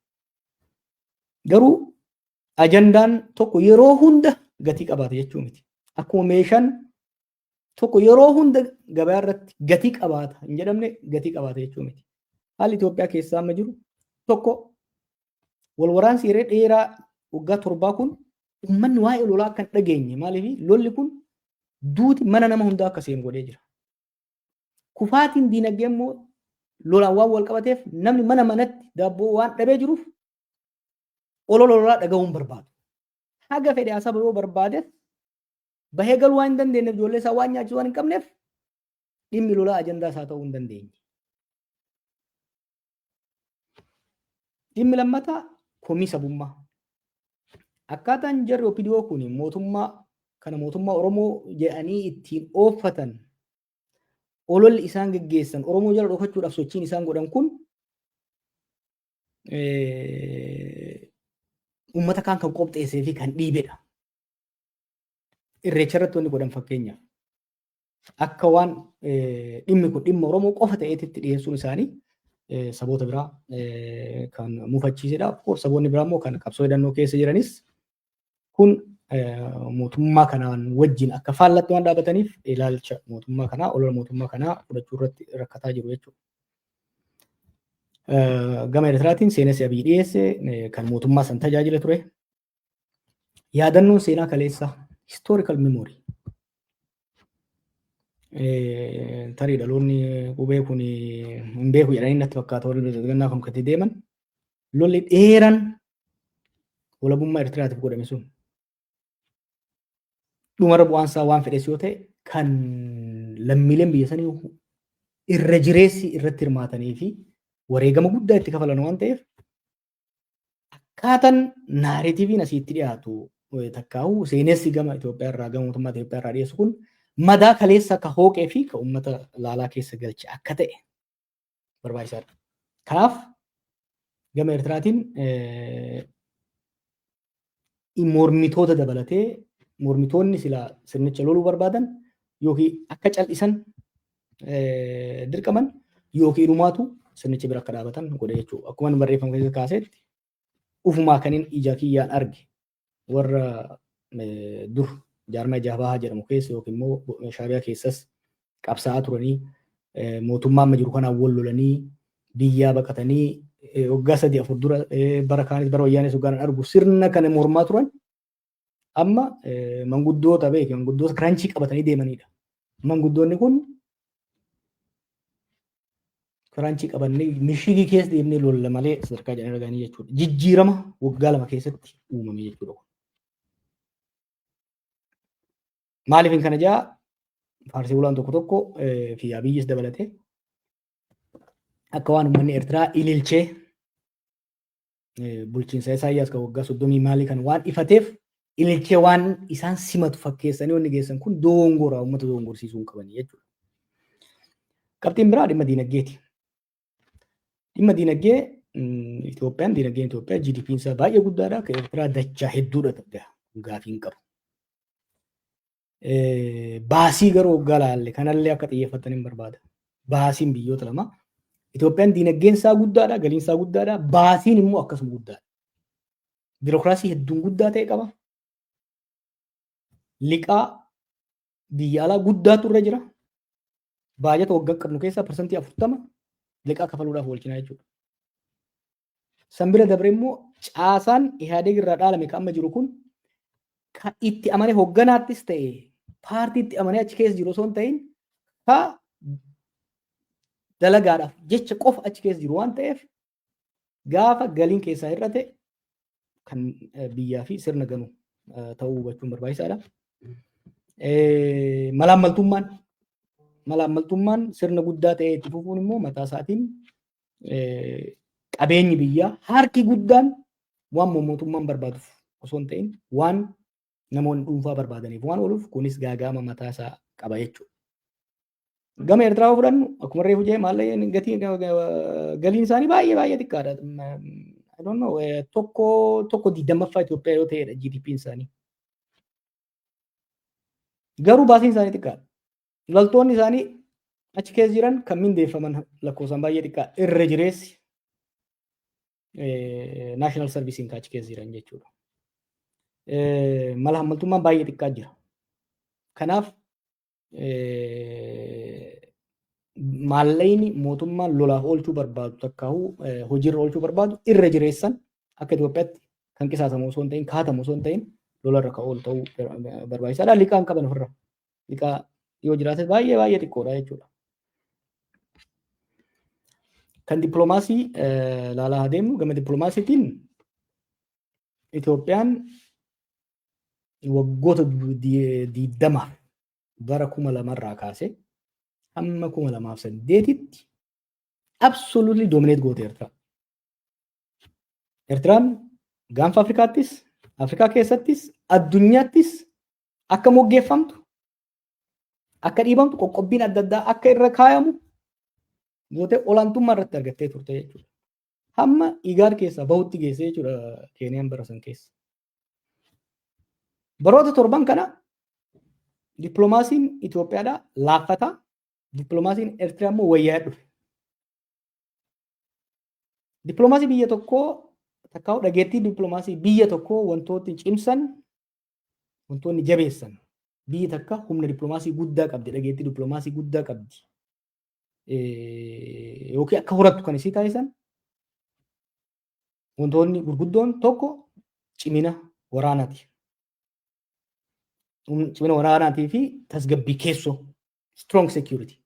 A: Garuu ajandaan tokko yeroo hunda gatii qabaata jechuu miti. Akkuma meeshaan tokko yeroo hunda gabaa irratti gatii qabaata hin jedhamne, gatii qabaata jechuu miti. Haalli Itoophiyaa keessaa amma jiru tokko, wal waraansi yeroo dheeraa waggaa 7 kun uummanni waa'ee lolaa akka hin dhageenye, maaliif lolli kun duuti mana nama hundaa akka seenu godhee jira. Kufaatiin diinagdee immoo lolaan waan wal qabateef namni mana manatti daabboo waan dhabee jiruuf olola lolaa dhaga'uun barbaadu. Haga fedhe Asaba yoo barbaades bahee galuu waan hin dandeenyeef, ijoollee isaa waan nyaachisuu waan hin qabneef, dhimmi lolaa ajandaa isaa ta'uu hin dandeenye. Dhimmi lammataa komii sabummaa. Akkaataan jarri OPDO kun mootummaa kana mootummaa Oromoo jedhanii ittiin ooffatan, ololli isaan geggeessan, Oromoo jala dhokachuudhaaf sochiin isaan godhan kun uummata kaan kan qopheessee fi kan dhiibedha. Irreecha irratti wanni godhan fakkeenyaaf akka waan dhimmi kun dhimma Oromoo qofa ta'eetitti dhiyeessuun isaanii saboota biraa kan mufachiisedha. Of course, saboonni biraa immoo kan qabsoo hidhannoo keessa jiranis kun mootummaa kanaan wajjin akka faallatti waan dhaabataniif ilaalcha mootummaa kanaa, olola mootummaa kanaa fudhachuu irratti rakkataa jiru jechuudha. Gama Eertiraatiin seenessi Abiy dhiyeesse kan mootummaa san tajaajila ture. Yaadannoon seenaa kaleessa, historical memory. Tarii dhaloonni qubee kun hin beeku jedhanii natti fakkaata warri bilxiginnaa kun kan deeman. Lolli dheeraan walabummaa Eertiraatiif godhame sun dhumarra bu'aan isaa waan fedhes yoo ta'e, kan lammiileen biyya sanii irra jireessi irratti hirmaatanii fi wareegama guddaa itti kafalan waan ta'eef, akkaataan narrativeiin asiitti dhiyaatu takkaa'u seenessi gama Itoophiyaa irraa, gama mootummaa Itoophiyaa irraa dhiyeessu kun madaa kaleessa akka hooqee fi ka uummata laalaa keessa galche akka ta'e barbaachisaadha. Kanaaf gama Eertiraatiin mormitoota dabalatee, mormitoonni silaa sirnicha loluu barbaadan yookiin akka cal'isan dirqaman yookiin inumaatu sirnicha bira akka dhaabatan godhe jechuudha. Akkuma barreeffama keessa kaasetti, ufumaa kanin ija kiyyaan arge, warra dur jaarmaa Jaabahaa jedhamu keessa yookiin immoo Shaabiyaa keessas qabsaa'aa turanii, mootummaa amma jiru kanaan wal lolanii biyyaa baqatanii, waggaa 3 4 dura, bara kaanis, bara wayyaanis waggaan argu sirna kana mormaa turan, amma manguddoota beeke, manguddoota kiranchii qabatanii deemanidha. Manguddoonni kun kiranchii qabannee mishigii keessa deemnee lolla malee sadarkaa jedhanii arganii jechuudha. Jijjiirama waggaa 2 keessatti uumame jechuudha. Maaliif kana jaa? Faarsii bulaan tokko tokko fi Abiyyis dabalatee akka waan uummanni Eertiraa ililchee bulchiinsa Isaayyaas kan waggaa 30 maalii kan waan ifateef ililchee waan isaan simatu fakkeessanii wanni geessan kun dogongora, uummata dogongorsiisuu hin qabanii jechuudha. Qabxiin biraa dhimma diinagdeeti. Dhimma diinagdee Itoophiyaan, diinagdeen Itoophiyaa GDP'n isaa baay'ee guddaadha. Kan Eertiraa dachaa hedduudha, gaafii hin qabu. Baasii garuu waggaa laalle kanallee akka xiyyeeffatan hin barbaada. Baasiin biyyoota lama, Itoophiyaan diinagdeen isaa guddaadha, galiin isaa guddaadha, baasiin immoo akkasuma guddaadha. Biirokiraasii hedduun guddaa ta'e qaba. Liqaa biyya alaa guddaatu irra jira. Baajata waggaa qabnu keessaa 40% liqaa kafaluudhaaf oolchinaa jechuudha. San bira dabre immoo caasaan Ihaadeeg irraa dhaalame kan amma jiru kun kan itti amanee hogganaattis ta'e paartiitti amanee achi keessa jiru osoo hin ta'in ka dalagaadhaaf jecha qofa achi keessa jiru waan ta'eef, gaafa galiin keessaa hir'ate kan biyyaa fi sirna ganu ta'uu hubachuun barbaachisaadha. Malaammaltummaan sirna guddaa ta'ee itti fufuun immoo mataa isaatiin qabeenyi biyyaa harki guddaan waan mootummaan barbaaduuf osoo hin ta'in waan namoonni dhuunfaa barbaadaniif waan ooluuf, kunis gaaga'ama mataa isaa qaba jechuudha. Gama Eertiraa yoo fudhannu, akkuma reefu jee, maallaqni gatii galiin isaanii baay'ee baay'ee xiqqaadha. I don't know, 1.20 Itoophiyaa yoo ta'edha GDP'n isaanii. Garuu baasiin isaanii xiqqaadha. Loltoonni isaanii achi keessa jiran kan mindeeffaman lakkoofsaan baay'ee xiqqaadha. Irra jireessi national serviceiin kan achi keessa jiran jechuudha. Malaammaltummaan baay'ee xiqqaa jira. Kanaaf maallaqni mootummaan lolaaf oolchuu barbaadu takkaa'uu hojiirra oolchuu barbaadu irra jireessan akka Itoophiyaatti kan qisaasamu osoo hin ta'in, kaatamu osoo hin ta'in, lolarra kan oolu ta'uu barbaachisaadha. Liqaan qaban ofirra. Liqaa yoo jiraate baay'ee baay'ee xiqqoodha jechuudha. Kan dippiloomaasii laalaa adeemnu, gama dippiloomaasiitiin Itoophiyaan waggoota 20f bara 2000rraa kaasee hamma 2008tti absolutely dominate goote Eertiraa. Eertiraan gaanfa Afrikaattis, Afrikaa keessattis, addunyaattis akka moggeeffamtu, akka dhiibamtu, qoqqobbiin adda addaa akka irra kaayamu gootee olaantummaa irratti argattee turte jechuudha. Hamma Igaad keessaa bahutti geessee jechuudha Keeniyaan bara san keessa. Baroota 7n kana dippiloomaasiin Itoophiyaadhaa laaffataa, dippiloomaasiin Eertiraa immoo wayyaa dhufe. Dippiloomaasii biyya tokkoo takkaa'u dhageettii dippiloomaasii biyya tokkoo wantoonni cimsan, wantoonni jabeessan, biyyi takka humna dippiloomaasii guddaa qabdi, dhageettii dippiloomaasii guddaa qabdi yookiin akka horattu kan isii taasisan wantoonni gurguddoon tokko cimina waraanaati. Cimina waraanaatii fi tasgabbii keessoo, strong security.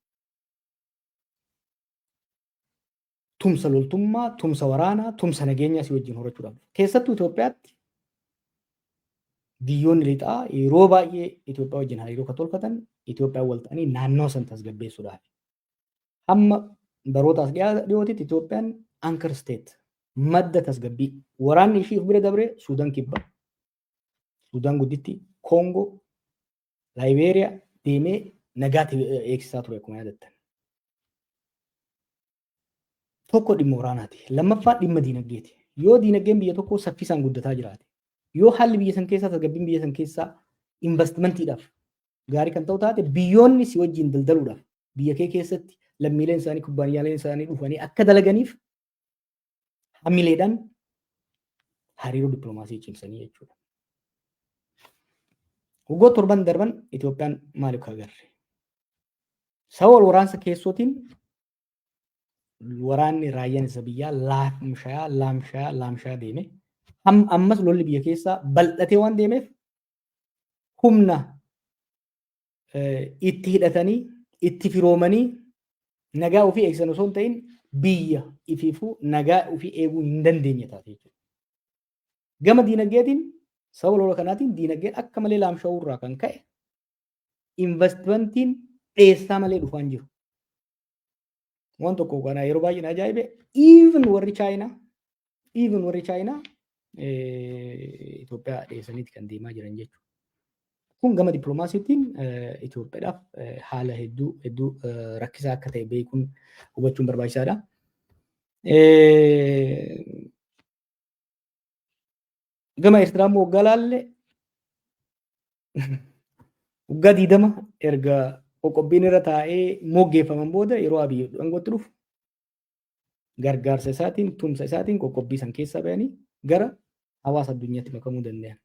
A: Tumsa loltummaa, tumsa waraanaa, tumsa nageenyaa si wajjin horachuudhaaf. Keessattuu Itoophiyaatti biyyoonni lixaa yeroo baay'ee Itoophiyaa wajjin hariiroo kan tolfatan Itoophiyaa wal ta'anii naannoo san tasgabbeessuudhaaf. Hamma barootaas dhiyootitti Itoophiyaan anchor state, madda tasgabbii, waraanni ishii of bira dabree Suudaan Kibbaa, Suudaan Gudditti, Koongoo, Laayibeeriyaa deemee nagaatti eegsisaa ture akkuma yaadattan. Tokko dhimma waraanaati. Lammaffaa dhimma diinagdeeti. Yoo diinagdeen biyya tokkoo saffisaan guddataa jiraate, yoo haalli biyya san keessaa, tasgabbiin biyya san keessaa investmentiidhaaf gaarii kan ta'u taate, biyyoonni si wajjin daldaluudhaaf biyya kee keessatti lammiileen isaanii, kubbaaniyyaaleen isaanii dhufanii akka dalaganiif hamileedhaan hariiroo dippiloomaasii cimsanii jechuudha. Waggoota 7n darban Itoophiyaan maaliif agarre? Sababa wal waraansa keessootiin waraanni raayyaan ittisa biyyaa laamshayaa laamshayaa laamshayaa deeme. Ammas lolli biyya keessaa bal'atee waan deemeef humna itti hidhatanii itti firoomanii nagaa ofii eegsisan osoo hin ta'in biyya ifiifuu nagaa ofii eeguu hin dandeenye taate jechuudha. Gama diinagdeetiin sababa lola kanaatiin diinagdeen akka malee laamsha'uu irraa kan ka'e investmentiin dheessaa malee dhufaa hin jiru. Waan tokko kana yeroo baay'ee na ajaa'ibe, even warri Chaayinaa Itoophiyaa dheessaniiti kan deemaa jiran jechuudha. Kun gama dippiloomaasiitiin Itoophiyaadhaaf haala hedduu hedduu rakkisaa akka ta'e beekuun hubachuun barbaachisaadha. Gama Eertiraa immoo waggaa laalle, waggaa 20 erga qoqqobbiin irra taa'ee moggeeffaman booda yeroo Abiy aangootti dhufu gargaarsa isaatiin, tumsa isaatiin qoqqobbii san keessaa bayanii gara hawaasa addunyaatti makamuu danda'an.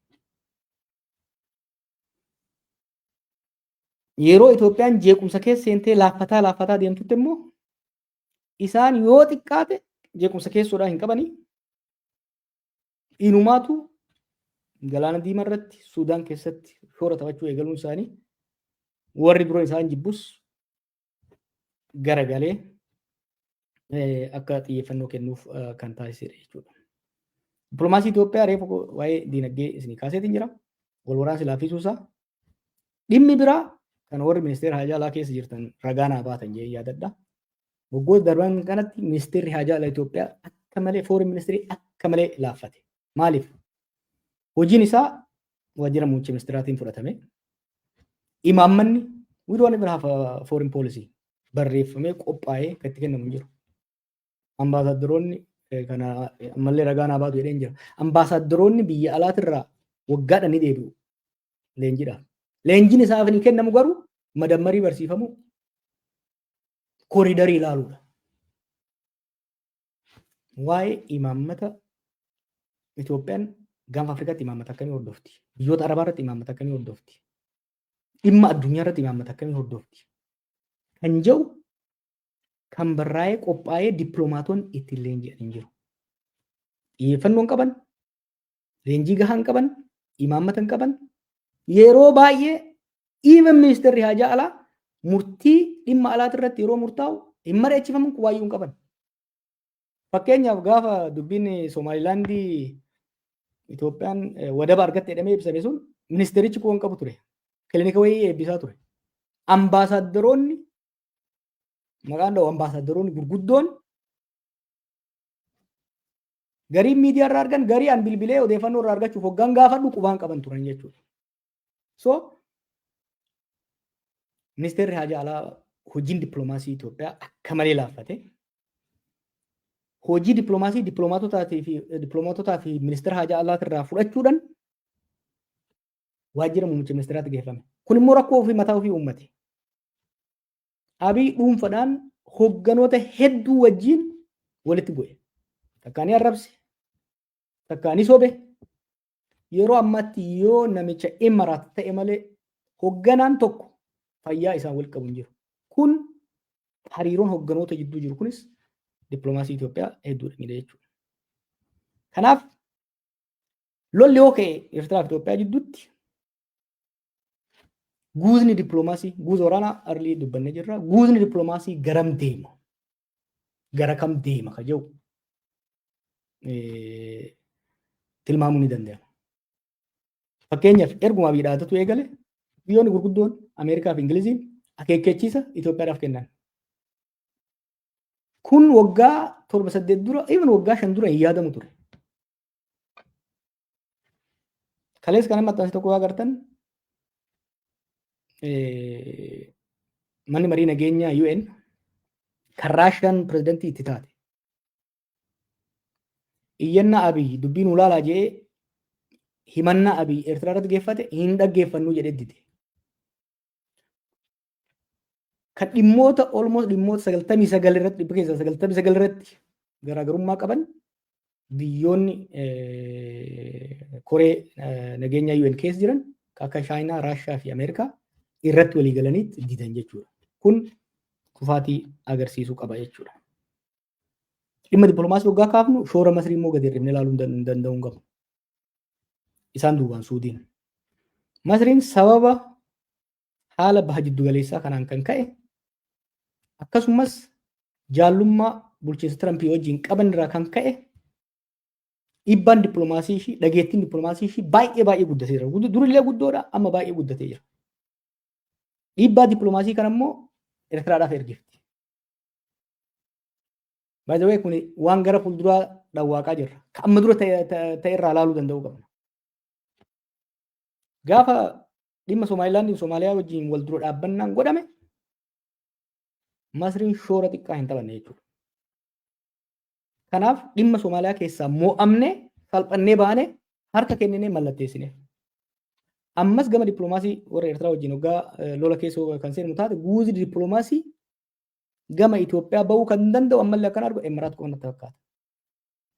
A: Yeroo Itoophiyaan jeequmsa keessa seentee laaffataa laaffataa deemtutti immoo isaan yoo xiqqaate jeequmsa keessoodhaa hin qabanii. Inumaatu Galaana Diimaa irratti, Suudaan keessatti shoora taphachuu eegaluun isaanii warri dura isaan jibbus garagalee akka xiyyeeffannoo kennuuf kan taasisedha jechuudha. Dippiloomaasii Itoophiyaa reefu waa'ee diinagdee isinii kaaseetiin jira. Wal waraansi laaffisuu isaa. Dhimmi biraa kan warri ministeera haajaa alaa keessa jirtan ragaa naa baatan jedhee yaadadha. Waggoota darban kanatti ministeerri haajaa alaa Itoophiyaa akka malee, foreign ministry akka malee laaffate. Maaliif? Hojiin isaa waajjira muummicha ministeeraatiin fudhatame. Imaammanni, we don't even have a foreign policy, barreeffamee qophaa'ee kan itti kennamu hin jiru. Ambaasaaddoroonni kana ammallee ragaa naa baatu jedheen jira. Ambaasaaddoroonni biyya alaatirraa waggaadhaan ni deebi'u leenjiidhaaf. Leenjiin isaaf ni kennamu garuu madammarii barsiifamu, kooriidarii ilaaluudha. Waa'ee imaammata, Itoophiyaan gaanfa Afrikaatti imaammata akkamii hordofti? Biyyoota Arabaa irratti imaammata akkamii hordofti? Dhimma addunyaa irratti imaammata akkamii hordofti? Kan jedhu kan barraa'ee qophaa'ee dippiloomaatonni ittiin leenji'an hin jiru. Xiyyeeffannoo hin qaban, leenjii gahaa hin qaban, imaammata hin qaban. Yeroo baay'ee even ministeerri haajaa alaa murtii dhimma alaati irratti yeroo murtaa'u hin mari'achiifaman, waayyuu hin qaban. Fakkeenyaaf, gaafa dubbiin Somaalilaandii Itoophiyaan wadaba argatte jedhamee ibsame sun ministeerichi quba hin qabu ture. Kilinika wayii eebbisaa ture. Ambaasaaddoroonni maqaan dha'u, ambaasaaddoroonni gurguddoon gariin miidiyaa irraa argan, garii an bilbilee odeeffannoo irraa argachuuf hoggaan gaafadhu qubaan qaban turan jechuudha. So ministeerri haajaa alaa, hojiin dippiloomaasii Itoophiyaa akka malee laaffate. Hojii dippiloomaasii dippiloomaatotaa fi ministeera haajaa alaa irraa fudhachuudhaan waajjira muummicha ministeeraatti geeffame. Kun immoo rakkoo ofii mataa ofii uummate. Abiy dhuunfaadhaan hogganoota hedduu wajjin walitti bu'e. Takkaa ni arrabse, takkaa ni sobe. Yeroo ammaatti yoo namicha Imaraat ta'e malee hogganaan tokko fayyaa isaan wal qabu hin jiru. Kun hariiroon hogganoota jidduu jiru kunis dippiloomaasii Itoophiyaa hedduudha miidha jechuudha. Kanaaf lolli yoo ka'e Eertiraa fi Itoophiyaa jidduutti, guuzni dippiloomaasii, guuza waraanaa arlii dubbannee jirra. Guuzni dippiloomaasii garam deema? Gara kam deema ka jedhu tilmaamuu ni danda'ama. Fakkeenyaaf, erguma Abiy dhaadatu eegale biyyoonni gurguddoon Ameerikaa fi Ingiliziin akeekkachiisa Itoophiyaadhaaf kennan. Kun waggaa 7, 8 dura, even waggaa 5 dura hin yaadamu ture. Kalees kana maxxansi tokko yoo agartan, manni marii nageenyaa UN kan Raashiyaan pirezidantii itti taate, iyyannaa Abiy dubbiin ulaalaa jedhee himannaa Abiy Eertiraa irratti geeffate hin dhaggeeffannuu jedhee dide. Kan dhimmoota almost dhimmoota 99 irratti, 99% irratti garaagarummaa qaban, biyyoonni koree nageenyaa UN keessa jiran akka Chaayinaa, Raashiyaa fi Ameerikaa irratti walii galanii didan jechuudha. Kun kufaatii agarsiisuu qaba jechuudha. Dhimma dippiloomaasii waggaa kaafnu shoora Masrii immoo gadi hir'ifnee ilaaluu hin danda'uu hin qabu. Isaan duubaan Suudiin. Masriin sababa haala baha jiddu galeessaa kanaan kan ka'e, akkasumas jaallummaa bulchiinsa Tirampii wajjin qaban irraa kan ka'e, dhiibbaan dippiloomaasii ishii, dhageettiin dippiloomaasii ishii baay'ee baay'ee guddatee jira. Durillee guddoodha, amma baay'ee guddatee jira. Dhiibbaa dippiloomaasii kana immoo Eertiraadhaaf ergifti. By the way, kun waan gara fuulduraa dhawwaaqaa jirra. Kan amma dura ta'e irraa ilaaluu danda'uu qabna. Gaafa dhimma Somaalilaandii fi Somaaliyaa wajjin wal dura dhaabbannaan godhame Masriin shoora xiqqaa hin taphanne jechuudha. Kanaaf dhimma Somaaliyaa keessaa mo'amne, salphannee baane, harka kenninee mallatteessineef. Ammas gama dippiloomaasii warra Eertiraa wajjin waggaa lola keessa kan seenamu taate, guuzi dippiloomaasii gama Itoophiyaa bahuu kan danda'u ammallee akkan argu Emiraat qofa natti fakkaata.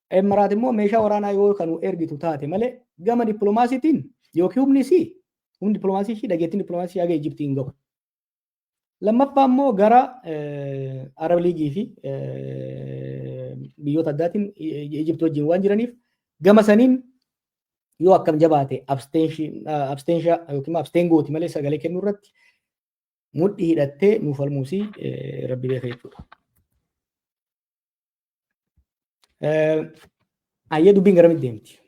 A: Emiraat immoo meeshaa waraanaa yoo kan ergitu taate malee gama dippiloomaasiitiin yookiin humni isii, humni dippiloomaasii ishii, dhageettiin dippiloomaasii haga Ijiptii hin gahu. Lammaffaa immoo gara Arab Liigii fi biyyoota addaatiin Ijiptii wajjin waan jiraniif gama saniin Yoo akkam jabaate abstention yookiin abstain gooti malee sagalee kennuu irratti mudhii hidhattee nuuf falmuusii rabbi beeka jechuudha. Ayyee, dubbiin garamitti deemti?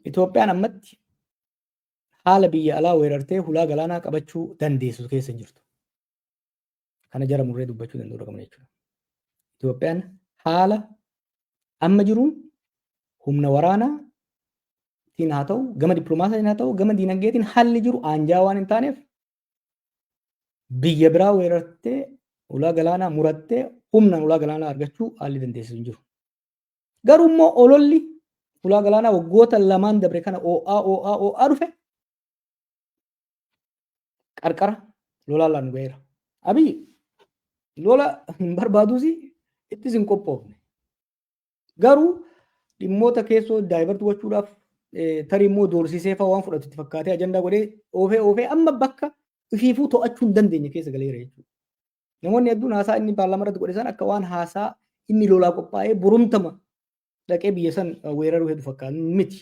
A: Itoophiyaan ammatti haala biyya alaa weerartee hulaa galaanaa qabachuu dandeessu keessa hin jirtu. Kana jara murree dubbachuu danda'uu qabna jechuudha. Itoophiyaan haala amma jiruun humna waraanaatiin haa ta'u, gama dippiloomaasiitiin haa ta'u, gama diinagdeetiin haalli jiru aanjaa waan hin taaneef biyya biraa weerartee ulaa galaanaa murattee humnaan ulaa galaanaa argachuu haalli dandeessisu hin jiru. Garuu immoo ololli ulaa galaanaa waggoota lamaan dabre kana oo'aa oo'aa oo'aa dhufe qarqara lolaan nu ga'eera. Abiy lola hin barbaaduus, ittis hin qophoofne. Garuu dhimmoota keessoo divert gochuudhaaf, tarii immoo doorsisee fa'aa waan fudhatu itti fakkaatee ajandaa godhee oofee oofee amma bakka ifiifuu to'achuu hin dandeenye keessa galeera jechuudha. Namoonni hedduun haasaa inni paarlaamaa irratti godhe san akka waan haasaa inni lolaa qophaa'ee borumtama dhaqee biyya san weeraruu hedduu fakkaatu miti.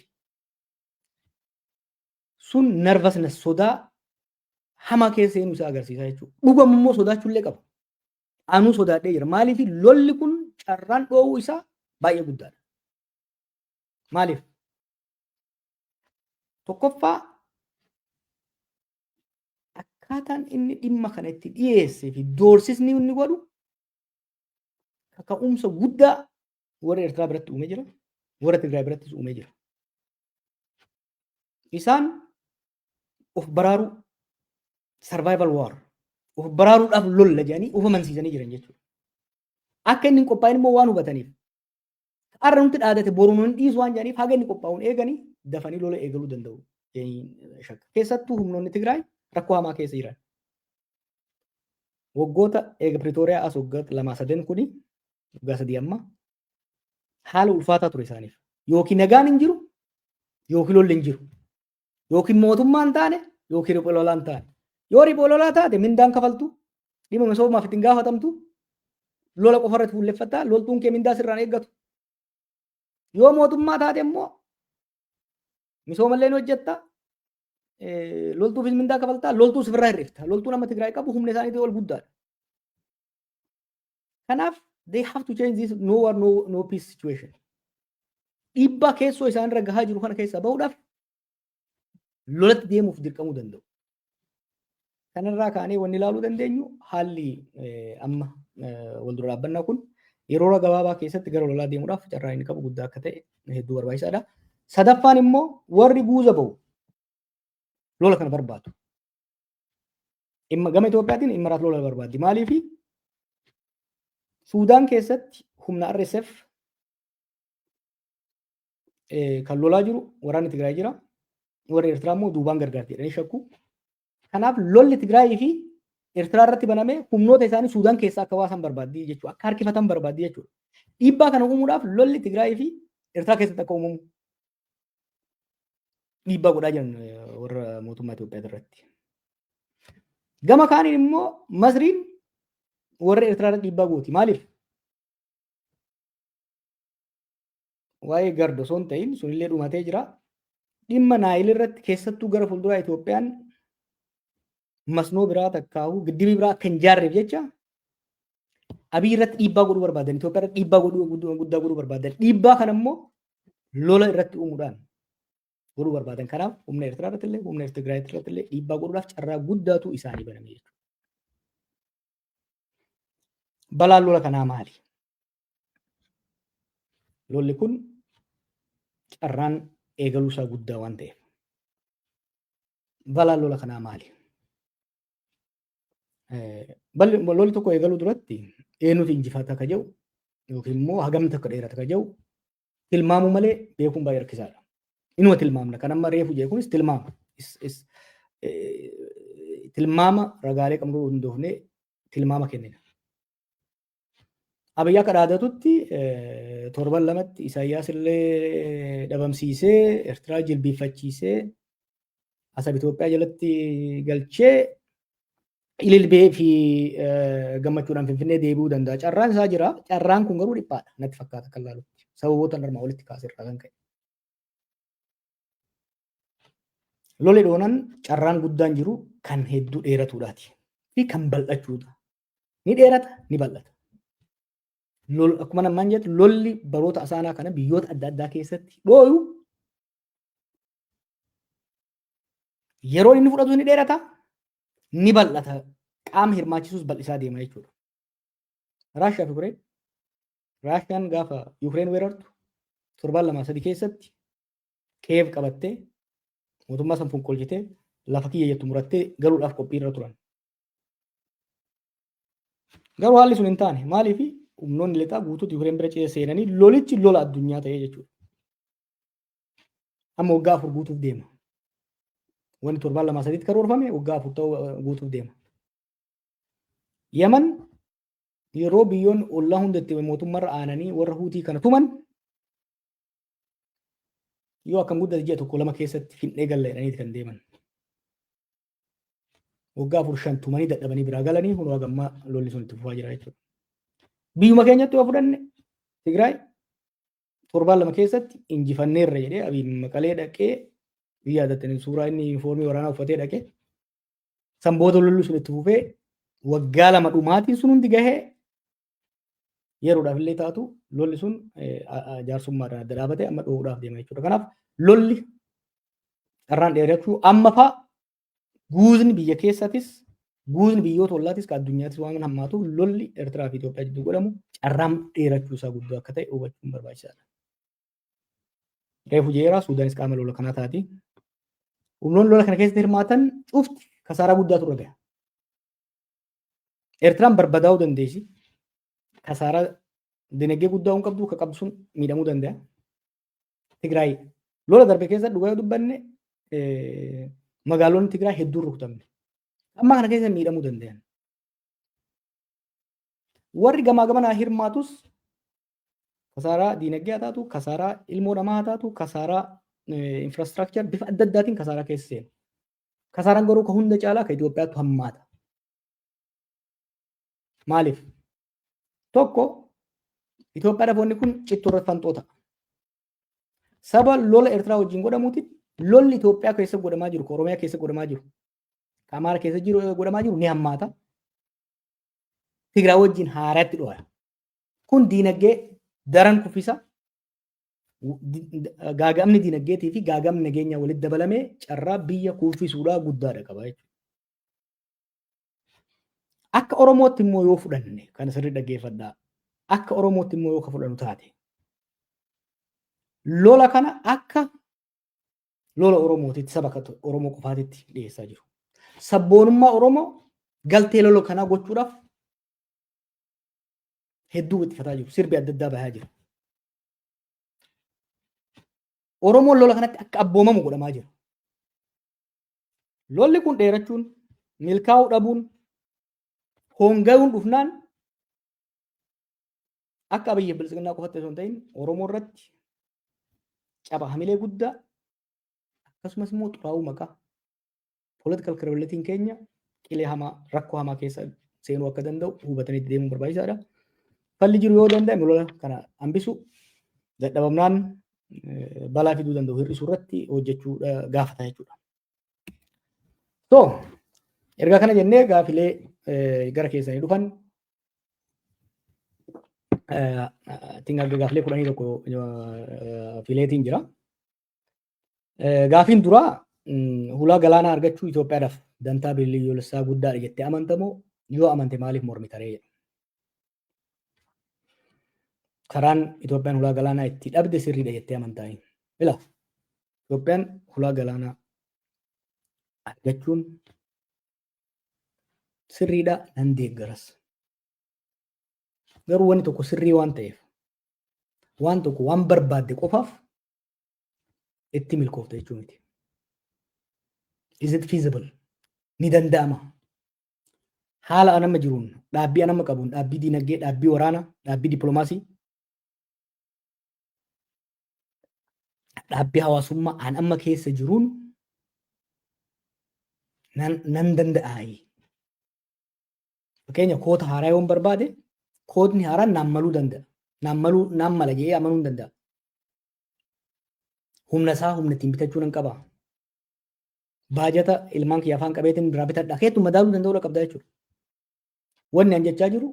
A: Sun nervousness, sodaa hamaa keessa seenuu isaa agarsiisa jechuudha. Dhugamu immoo sodaachuullee qaba. Anuu sodaadhee jira. Maaliif? Lolli kun carraan dhoowuu isaa baay'ee guddaadha. Maaliif? Tokkoffaa, akkaataan inni dhimma kana itti dhiyeessee fi doorsisni inni godhu kaka'umsa guddaa warra Eertiraa biratti uumee jira. Warra Tigraay birattis uumee jira. Isaan of baraaruu, survival war, of baraaruudhaaf lolla jedhanii of amansiisanii jiran jechuudha. Akka inni hin qophaa'in immoo waan hubataniif, har'a nutti dhaadate boru nu hin dhiisu waan jedhaniif, haga inni qophaa'uun eeganii dafanii lola eegaluu danda'u shakka. Keessattuu humnoonni Tigraay rakkoo hamaa keessa jiran. Waggoota eega Pretoria as waggoota lamaa sadan kuni, waggaa 3 amma haala ulfaataa ture isaaniif. Yookiin nagaan hin jiru, yookiin lolli hin jiru. Yookiin mootummaan hin taane, yookiin riphee lolaa hin taane. Yoo riphee lolaa taate mindaan kafaltu, dhimma misoomaaf ittiin gaafatamtu, lola qofa irratti fuulleffattaa, loltuun kee mindaa sirraan eeggatu. Yoo mootummaa taate immoo misoomallee ni hojjetta, loltuufis mindaa kafaltaa, loltuus ofirraa hir'ifta. Loltuun amma Tigraay qabu humna isaaniitii ol guddaadha. Kanaaf they have to change this no war, no peace situation. Dhiibbaa keessoo isaanirra gahaa jiru kana keessaa bahuudhaaf lolatti deemuuf dirqamuu danda'u. Kanarraa kaanee wanni ilaaluu dandeenyu, haalli amma wal dura dhaabbannaa kun yeroo gabaabaa keessatti gara lolaa deemuudhaaf carraa inni qabu guddaa akka ta'e hedduu barbaachisaadha. Sadaffaan immoo warri guuza bahu lola kana barbaadu. Gama Itoophiyaatiin Imaraat lola barbaaddi. Maaliifi? Suudaan keessatti humna RSF kan lolaa jiru waraanni Tigraay jira. Warri Eertiraa immoo duubaan gargaarti jedhanii shakku. Kanaaf lolli Tigraayii fi Eertiraa irratti banamee humnoota isaanii Suudaan keessaa akka baasan barbaaddi jechuudha. Akka harkifatan barbaaddi jechuudha. Dhiibbaa kana uumuudhaaf lolli Tigraayii fi Eertiraa keessatti akka uumamu dhiibbaa godhaa jiran warra mootummaa Itoophiyaa irratti. Gama kaaniin immoo Masriin warra Eertiraa irratti dhiibbaa gooti. Maaliif? Waa'ee GERD osoo hin ta'in, sunillee dhumatee jira. Dhimma Naayil irratti keessattuu gara fuulduraa Itoophiyaan masnoo biraa takkaa'uu giddibii biraa akka hin jaarreef jecha Abiy irratti dhiibbaa godhuu barbaadan. Itoophiyaa irratti dhiibbaa godhuu guddaa godhuu barbaadan. Dhiibbaa kana immoo lola irratti uumuudhaan godhuu barbaadan. Kanaaf humna Eertiraa irratti illee, humna Tigraay irratti illee dhiibbaa godhuudhaaf carraa guddaatu isaanii baname jechuudha. Balaan lola kanaa maali? Lolli kun carraan eegaluu isaa guddaa waan ta'eef. Balaan lola kanaa maali? Lolli tokko eegaluu duratti eenyutu injifata ka jedhu yookiin immoo hagamta akka dheerata ka jedhu tilmaamuu malee beekuun baay'ee rakkisaadha. Inuma tilmaamna. Kan amma reefu jedhe kunis tilmaama. Tilmaama ragaalee qabnu hundoofnee tilmaama kennina. Abiyyi akka dhaadatutti torban 2tti Isaayyaas illee dhabamsiisee, Eertiraa jilbiiffachiisee, Asab Itoophiyaa jalatti galchee ililbee fi gammachuudhaan Finfinnee deebi'uu danda'a. Carraan isaa jira. Carraan kun garuu dhiphaadha natti fakkaata akka ilaalutti. Sababoota armaan olitti kaase irraa kan ka'e. Loli dhoonan carraan guddaan jiru kan hedduu dheeratuudhaati fi kan bal'achuudha. Ni dheerata, ni bal'ata. Lol, akkuma namaan jettu, lolli baroota asaanaa kana biyyoota adda addaa keessatti dhooyu yeroo inni fudhatu ni dheerata, ni bal'ata. Qaama hirmaachisuus bal'isaa deema jechuudha. Raashiyaa fi Ukireen, Raashiyaan gaafa Ukireen weerartu torbaan 2-3 keessatti Keev qabattee, mootummaa san fonqolchitee, lafa kiyya jettu murattee galuudhaaf qophii irra turan. Garuu haalli sun hin taane. Maaliif? Humnoonni lixaa guutuutti Ukireen bira ce'ee seenanii lolichi lola addunyaa ta'ee jechuudha. Amma waggaa 4 guutuuf deema. Wanni torbaan 2-3tti karoorfame waggaa 4 ta'uu guutuuf deema. Yaman yeroo biyyoonni ollaa hunda itti mootummaarra aananii warra Huutii kana tuman, yoo akkam guddate ji'a 1-2 keessatti fin'ee galla jedhaniiti kan deeman. Waggaa 4-5 tumanii dadhabanii biraa galanii hunoo hagammaa lolli sun itti fufaa jira jechuudha. Biyyuma keenyatti yoo fudhanne, Tigraay torbaan 2 keessatti injifanneerra jedhee Abiy Maqalee dhaqee, biyya yaadattanii, suuraa inni yuunifoormii waraanaa uffatee dhaqee. San booda lolli sun itti fufee waggaa 2 dhumaatiin sun hundi gahee, yeroodhaaf illee taatu lolli sun jaarsummaadhaan adda dhaabatee amma dho'uudhaaf deema jechuudha. Kanaaf lolli carraan dheerachuu amma fa'a guuzni biyya keessatis, guuzni biyyoota ollaatis, kan addunyaatis waan hammaatuuf, lolli Eertiraa fi Itoophiyaa jidduu godhamu carraan dheerachuu isaa guddaa akka ta'e hubachuun barbaachisaadha. Reefu jeeraa Suudaanis qaama lola kanaa taati. Humnoonni lola kana keessatti hirmaatan cufti kasaaraa guddaatu irra gaha. Eertiraan barbadaa'uu dandeessi. Kasaaraa dinagdee guddaa hin qabdu, akka qabdu sun miidhamuu danda'a. Tigraay lola darbe keessa, dhugaa yoo dubbanne, magaalonni Tigraay hedduun rukutamne. Amma kana keessa miidhamuu danda'an. Warri gamaa gamanaa hirmaatus kasaaraa diinagdee haa taatu, kasaaraa ilmoo namaa haa taatu, kasaaraa infrastructure bifa adda addaatiin kasaaraa keessa seenu. Kasaaraan garuu ka hunda caalaa ka Itoophiyaatu hammaata. Maaliif? Tokko, Itoophiyaadhaaf wanni kun cittoo irratti fanxoo ta'a. Saba lola Eertiraa wajjin godhamuutiin lolli Itoophiyaa keessa godhamaa jiru, ka Oromiyaa keessa godhamaa jiru, ka Amaara keessa jiru godhamaa jiru ni hammaata. Tigraay wajjin haaraatti dho'a. Kun diinagdee daran kuffisa. Gaaga'amni diinagdeetii fi gaaga'amni nageenyaa walitti dabalamee carraa biyya kuffisuudhaa guddaadha qaba jechuudha. Akka Oromootti immoo yoo fudhanne, kana sirrii dhaggeeffadhaa. Akka Oromootti immoo yoo ka fudhannu taate, lola kana akka lola Oromootitti, saba Oromoo qofaatitti dhiyeessaa jiru. Sabboonummaa Oromoo galtee lola kanaa gochuudhaaf hedduu wixxifataa jiru. Sirbi adda addaa bahaa jira. Oromoon lola kanatti akka abboomamu godhamaa jira. Lolli kun dheerachuun, milkaa'uu dhabuun, hongayuun dhufnaan akka Abiyyi Biltsiginnaa qofatti osoo hin ta'in Oromoo irratti caba hamilee guddaa, akkasumas immoo xuraa'uu maqaa, political credibility keenya qilee hamaa, rakkoo hamaa keessa seenuu akka danda'u hubatanii itti deemuun barbaachisaadha. Falli jiru yoo danda'ame lola kana hambisu, dadhabamnaan balaa fiduu danda'u hir'isuu irratti hojjechuu gaafata jechuudha. So, erga kana jennee gaafilee gara keessanii dhufan ittiin gaafilee 11 fileetiin jira. Gaafiin duraa, hulaa galaanaa argachuu Itoophiyaadhaaf dantaa biyyoolessaa guddaadha jettee amantamoo, yoo amante maaliif mormitaree jedha. Karaan Itoophiyaan hulaa galaanaa itti dhabde sirriidha jettee amantaa? Ila, Itoophiyaan hulaa galaanaa argachuun sirriidha, nan deeggaras. Garuu wanni tokko sirrii waan ta'eef, waan tokko waan barbaadde qofaaf itti milkoofta jechuu miti. Is it feasible? Ni danda'ama? Haala an amma jiruun, dhaabbii an amma qabuun, dhaabbii diinagdee, dhaabbii waraanaa, dhaabbii dippiloomaasii, dhaabbii hawaasummaa an amma keessa jiruun nan danda'aayi? Fakkeenya, koota haaraa yoon barbaade, kootni haaraan naan maluu danda'a. Naan maluu, naan mala jedhee amanuu hin danda'a. Humna isaa, humna ittiin bitachuu nan qaba. Baajata ilmaan kiyya afaan qabeetiin biraa bitadha. Keettu madaaluu danda'uu qabda jechuudha. Wanni an jechaa jiru,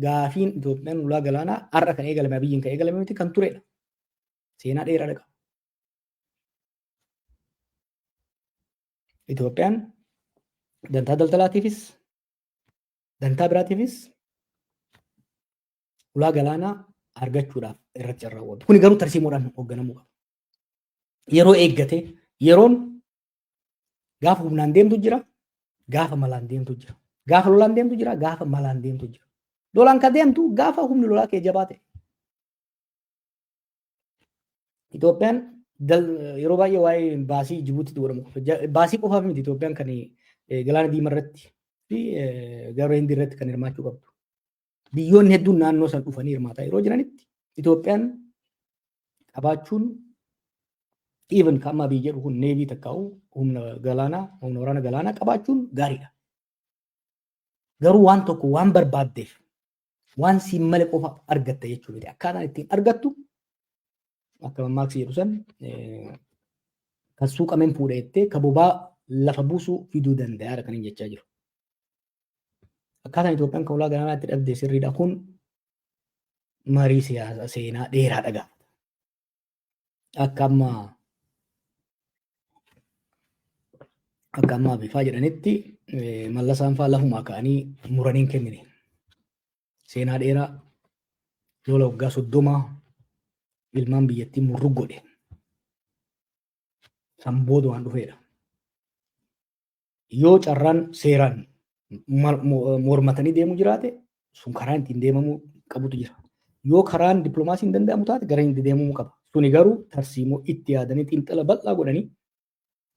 A: gaafiin Itoophiyaan ulaa galaanaa har'a kan eegalame, Abiyyiin kan eegalame miti, kan turedha. Seenaa dheeraa qaba. Itoophiyaan dantaa daldalaatiifis dantaa biraatiifis ulaa galaanaa argachuudhaaf irratti carraaqu. Kuni garuu tarsiimoodhaan hoogganamuu qaba. Yeroo eeggatee, yeroon gaafa humnaan deemtu jira, gaafa malaan deemtu jira. Gaafa lolaan deemtu jira, gaafa malaan deemtu jira. Lolaan kan deemtu gaafa humni lolaa kee jabaa ta'e. Itoophiyaan yeroo baay'ee waa'ee baasii Jibuutiitti godhamu qofa. Baasii qofaaf miti Itoophiyaan kan galaana diimaa irratti fi gara Hindii irratti kan hirmaachuu qabdu. Biyyoonni hedduun naannoo san dhufanii hirmaataa yeroo jiranitti Itoophiyaan qabaachuun, even kan amma Abiy jedhu kun, navy takkaa'u humna galaanaa, humna waraana galaanaa qabaachuun gaariidha. Garuu waan tokko waan barbaaddeef waan siin male qofa argatta jechuu miti. Akkaataan ittiin argattu, akka mammaaksi jedhu san, kan suuqameen fuudha jettee ka bobaa lafa buusuu fiduu danda'aadha kan inni jechaa jiru. Akkaataan Itoophiyaan kan ulaa galaanaa itti dhabde sirriidha, kun marii siyaasa seenaa dheeraadha gaafata. Akka amma bifaa jedhanitti Mallasaan fa'aa lafumaa ka'anii muranii hin kennine. Seenaa dheeraa, lola waggaa 30 ilmaan biyyattii murru godhe. San booda waan dhufeedha. Yoo carraan seeraan mormatanii deemuu jiraate, sun karaan ittiin deemamuu qabutu jira. Yoo karaan dippiloomaasii hin danda'amu taate, gara inni deemamuu qaba. Suni garuu tarsiimoo itti yaadanii, xiinxala bal'aa godhanii,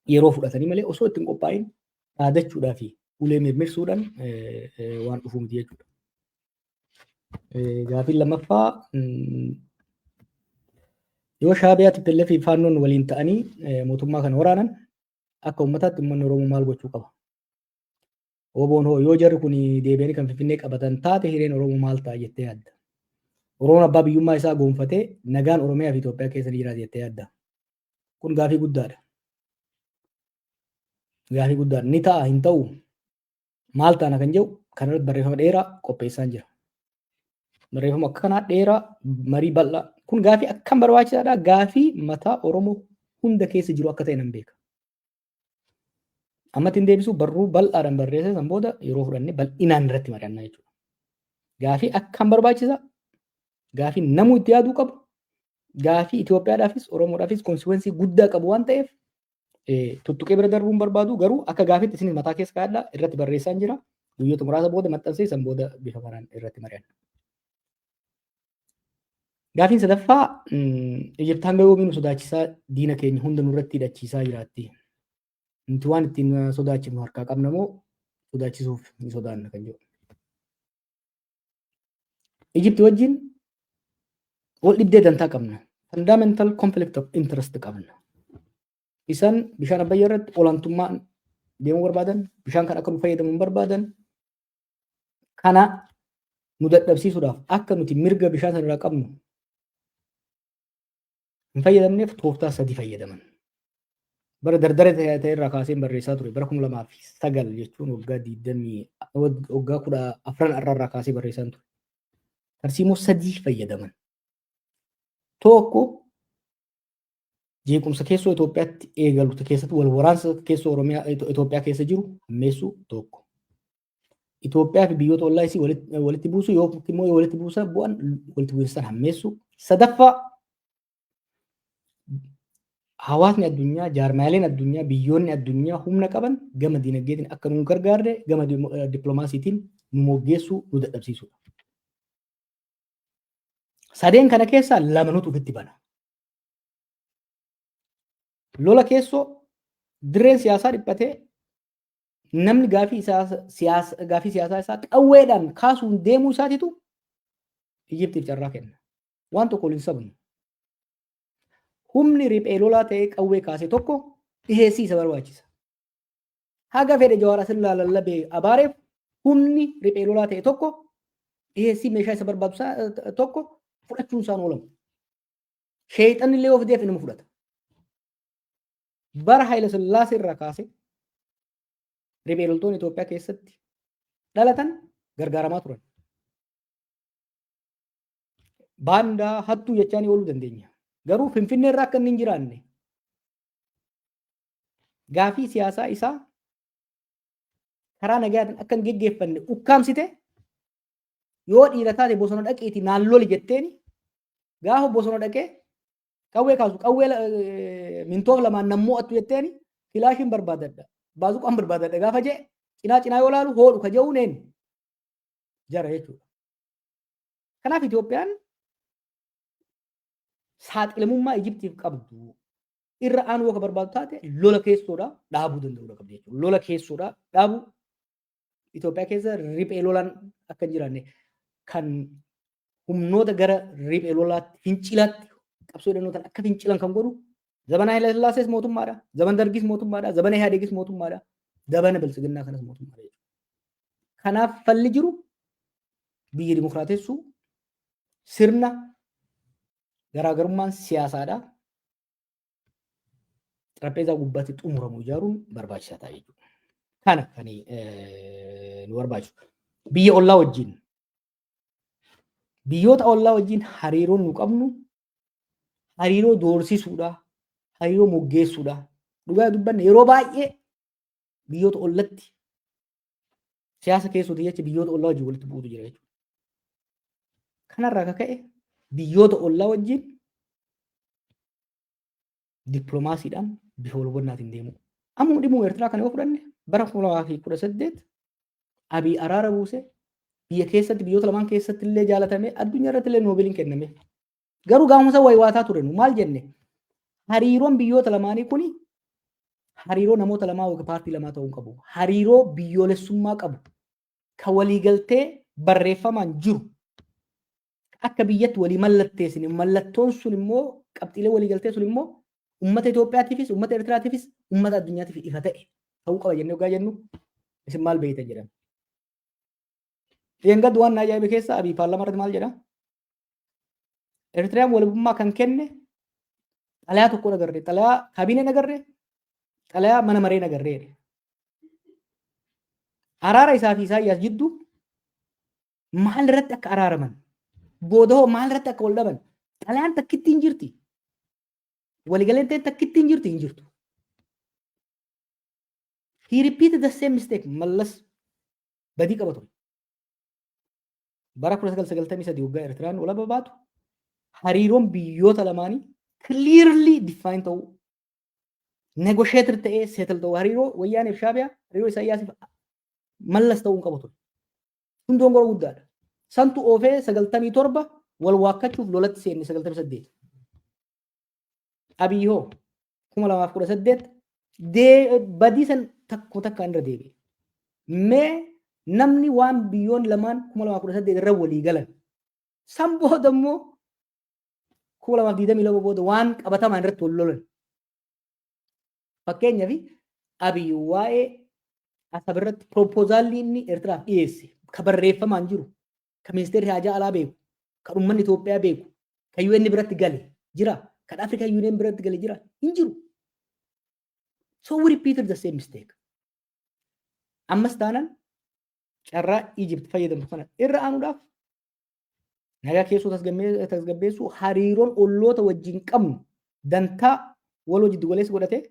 A: yeroo fudhatanii malee osoo ittiin qophaa'in dhaadachuudhaa fi ulee mirmirsuudhaan waan dhufuu miti jechuudha. Gaafiin lammaffaa, yoo Shaabiyaa, TPLF fi Faannoon waliin ta'anii mootummaa kana waraanan, akka uummataatti uummanni Oromoo maal gochuu qaba? Oboon hoo yoo jarri kun deebi'anii kan Finfinnee qabatan taate, hireen Oromoo maal ta'a jettee yaadda? Oromoon abbaa biyyummaa isaa gonfatee nagaan Oromiyaa fi Itoophiyaa keessa ni jiraata jettee yaadda? Kun gaafii guddaadha. Gaafii guddaadha. Ni ta'a, hin ta'u, maal taana kan jedhu kanarratti barreeffama dheeraa qopheessaan jira. Barreeffama akka kanaa dheeraa, marii bal'aa. Kun gaafii akkam barbaachisaadha. Gaafii mataa Oromoo hunda keessa jiru akka ta'e nan beeka. Ammatti hin deebisu, barruu bal'aadhaan barreessee san booda yeroo fudhannee bal'inaan irratti mari'annaa jechuudha. Gaafii akkam barbaachisaa, gaafii namuu itti yaaduu qabu, gaafii Itoophiyaadhaafis Oromoodhaafis consequence guddaa qabu waan ta'eef tuttuqee bira darbuun barbaadu. Garuu akka gaafiitti isin mataa keessa kaa'adhaa, irratti barreessaan jira. Guyyoota muraasa booda maxxansee san booda bifa kanaan irratti mari'anna. Gaafiin sadaffaa, Ijipti hanga yoomii nu sodaachisaa, diina keenya hunda nurratti hidhachiisaa jiraatti? Nuti waan ittiin sodaachifnu harkaa qabna moo sodaachisuuf ni sodaanna kan jedhu. Ijipti wajjin wal dhibdee dantaa qabna. Fundamental conflict of interest qabna. Isaan bishaan Abbayyaa irratti olaantummaan deemuu barbaadan, bishaan kan akka nu fayyadamu barbaadan, kana nu dadhabsiisuudhaaf, akka nuti mirga bishaan sana irraa qabnu hin fayyadamneef tooftaa sadi fayyadaman. Bara dardara ta'e irraa kaasee barreessaa ture. Bara 2009 jechuun waggaa 20, waggaa 14 irraa kaasee barreessaa ture. Tarsiimoo sadii fayyadaman. Tokko, jeequmsa keessoo Itoophiyaatti eegalu keessatti wal waraansa keessoo Oromiyaa Itoophiyaa keessa jiru hammeessuu tokko. Itoophiyaa fi biyyoota ollaa isii walitti buusuu yookiin immoo yoo walitti buusan bu'an walitti bu'iinsa hammeessuu. Sadaffaa, hawaasni addunyaa, jaarmaaleen addunyaa, biyyoonni addunyaa humna qaban gama dinagdeetiin akka nu gargaarre gama dippiloomaasiitiin nu moggeessuu, nu dadhabsiisudha. Sadeen kana keessaa lama nutu ofitti bana. Lola keessoo dirreen siyaasaa dhiphatee namni gaafii siyaasaa isaa qawweedhaan kaasuun deemuu isaatitu Ijiptiif carraa kenna. Waan tokko waliin sabnu. Humni riphee lolaa ta'ee qawwee kaase tokko dhiheessii isa barbaachisa. Haga fedhe Jawaar asirraa lallabee abaareef, humni riphee lolaa ta'e tokko dhiheessii meeshaa isa barbaadu tokko fudhachuun isaan oolamu. Sheexanni illee yoo fideef inuma fudhata. Bara Haayila Sillaasee irraa kaase Riphee loltoonni Itoophiyaa keessatti dhalatan gargaaramaa turan. Baandaa hattuu jechaa ni ooluu dandeenya. Garuu Finfinnee irraa akka inni hin jiraanne gaafii siyaasaa isaa karaa nagayaatiin akka hin geggeeffanne ukkaamsite. Yoo dhiira taate bosona dhaqiitii naan loli jetteeni, gaafa bosona dhaqee qawwee kaasu, qawwee mintoof lamaan nan mo'attu jetteeni, kilaashiin barbaadadha, baazuqaan barbaadadha gaafa jee, cinaa cinaa yoo laalu hoodhu ka je'uun eenyu? Jara jechuudha. Kanaaf Itoophiyaan saaxilamummaa Ijiptiif qabdu irra aanuu akka barbaadu taate lola keessoodhaa dhaabuu danda'uudha qabdi jechuudha. Lola keessoodhaa dhaabuu, Itoophiyaa keessa riphee lolaan akka hin jiraanne kan humnoota gara riphee lolaatti, fincilaatti, qabsoo hidhannootaan akka fincilan kan godhu zamana Haile Sillaasees mootummaadha, zaman Dargis mootummaadha, zamana Ihaadeegis mootummaadha, zamana Biltsiginnaa kanas mootummaadha jechuudha. Kanaaf falli jiru biyya dimokiraatessuu, sirna garaagarummaan siyaasaadha xarapheezaa gubbaatti xumuramu ijaaruun barbaachisaa ta'a jechuudha. Kana kan nu barbaachisu. Biyya ollaa wajjin, biyyoota ollaa wajjin hariiroon nu qabnu hariiroo doorsisuudha, hariiroo moggeessuudha. Dhugaa dubbanne, yeroo baay'ee biyyoota ollatti siyaasa keessootii jecha biyyoota ollaa wajjin walitti bu'uutu jira jechuudha. Kanarraa akka ka'e biyyoota ollaa wajjin dippiloomaasiidhaan bifa wal hubannaatiin deemuu. Amma dhimma Eertiraa kana yoo fudhanne, bara 2018 Abiy araara buuse, biyya keessatti, biyyoota lamaan keessatti illee jaalatamee, addunyaa irratti illee noobeeliin kenname. Garuu gaafuma waywaataa ture nu maal jenne? Hariiroon biyyoota lamaanii kuni hariiroo namoota lamaa yookiin paartii lamaa ta'uu hin qabu. Hariiroo biyyoolessummaa qabu kan waliigaltee barreeffamaan jiru akka biyyatti walii mallatteessine, mallattoon sun immoo, qabxiilee waliigaltee sun immoo uummata Itoophiyaatiifis, uummata Eertiraatiifis, uummata addunyaatiif ifa ta'e ta'uu qaba jennee hoggaa jennu, isin maal beektan jedhame. Dheengaddu waan na ajaa'ibe keessaa Abiy paarlaamaa irratti maal jedha? Eertiriyaan walabummaa kan kenne xalayaa tokko agarre, xalayaa kaabinee agarre, xalayaa mana maree agarree. Araara isaa fi Isaayyaas jidduu maal irratti akka araaraman, booda hoo maal irratti akka wal dhaban xalayaan takkitti hin jirti. Waliigaleen takkitti hin jirti, hin jirtu. He repeated the same mistake. Mallas badii qaba ture. Bara 1993 waggaa Eertiraan walaba baatu hariiroon biyyoota lamaanii clearly define ta'uu, negotiated ta'ee settle ta'uu, hariiroo Wayyaanee fi Shaabiyaa, hariiroo Isaayyaasiif Mallas ta'uu hin qabu ture. Kun dongora guddaadha. Santu oofee 97 wal waakkachuuf lolatti seenne 98. Abiyyi hoo 2018 badii san takko takkaan irra deebi'e. Mee namni waan biyyoonni lamaan 2018 irra walii galan, san booda immoo 2022 booda waan qabatamaan irratti wal lolan. Fakkeenyaaf, Abiyyi waa'ee Asab irratti proposaalli inni Eertiraaf dhiyeesse ka barreeffamaan jiru, ka ministeerri haajaa alaa beeku, ka uummanni Itoophiyaa beeku, ka UN biratti gale jira, kan African Union biratti gale jira? Hin jiru. So we repeated the same mistake. Ammas taanaan carraa Egypt fayyadamtu kana irra aanuudhaaf nagaa keessoo tasgabbeessuu, hariiroon olloota wajjin qabnu dantaa waloo jiddu galeessa godhatee,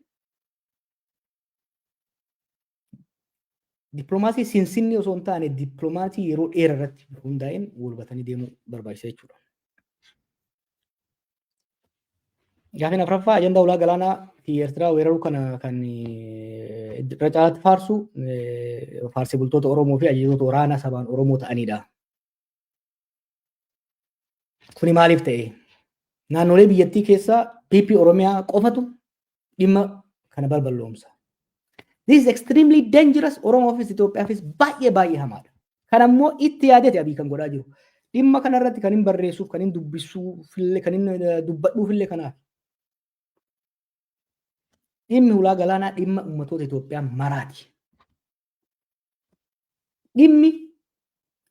A: dippiloomaasii sinsinni osoo hin taane dippiloomaasii yeroo dheeraa irratti hundaa'een wal hubatanii deemuu barbaachisa jechuudha. Gaafiin afuraffaa, ajandaa ulaa galaanaa fi Eertiraa weeraruu kana kan irra caalaatti faarsu faarsee bultoota Oromoo fi ajajoota waraanaa sabaan Oromoo ta'anidha. Kuni maaliif ta'e? Naannolee biyyattii keessaa PP Oromiyaa qofatu dhimma kana balballoomsa. This is extremely dangerous. Oromoofis Itoophiyaafis baay'ee baay'ee hamaadha. Kan ammoo itti yaadete Abiy kan godhaa jiru. Dhimma kanarratti kan hin barreessuuf, kan hin dubbisuufillee, kan hin dubbadhuufillee kanaaf. Dhimmi ulaa galaanaa dhimma ummatoota Itoophiyaa maraati. Dhimmi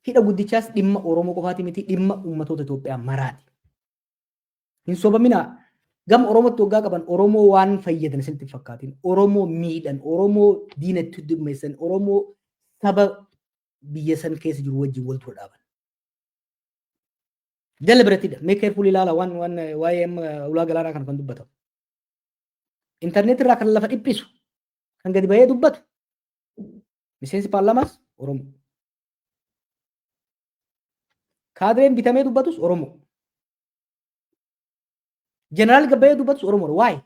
A: hidha guddichaas dhimma Oromoo qofaati miti, dhimma ummatoota Itoophiyaa maraati. Hin sobaminaa. Gama Oromootti waggaa qaban Oromoo waan fayyadan isinitti hin fakkaatin. Oromoo miidhan, Oromoo diinatti dummeessan, Oromoo saba biyya san keessa jiru wajjin wal dura dhaaban. Deliberatedha. Mee carefully ilaala waan waa'ee amma ulaa galaanaa kana kan dubbatamu. Intarneet irraa kan lafa dhiphisu, kan gadi bahee dubbatu, miseensi paarlaamaas Oromoo. Kaadireen bitamee dubbatus Oromoo. Jeneraal Gabbayee dubbatus Oromoodha. Waa'ee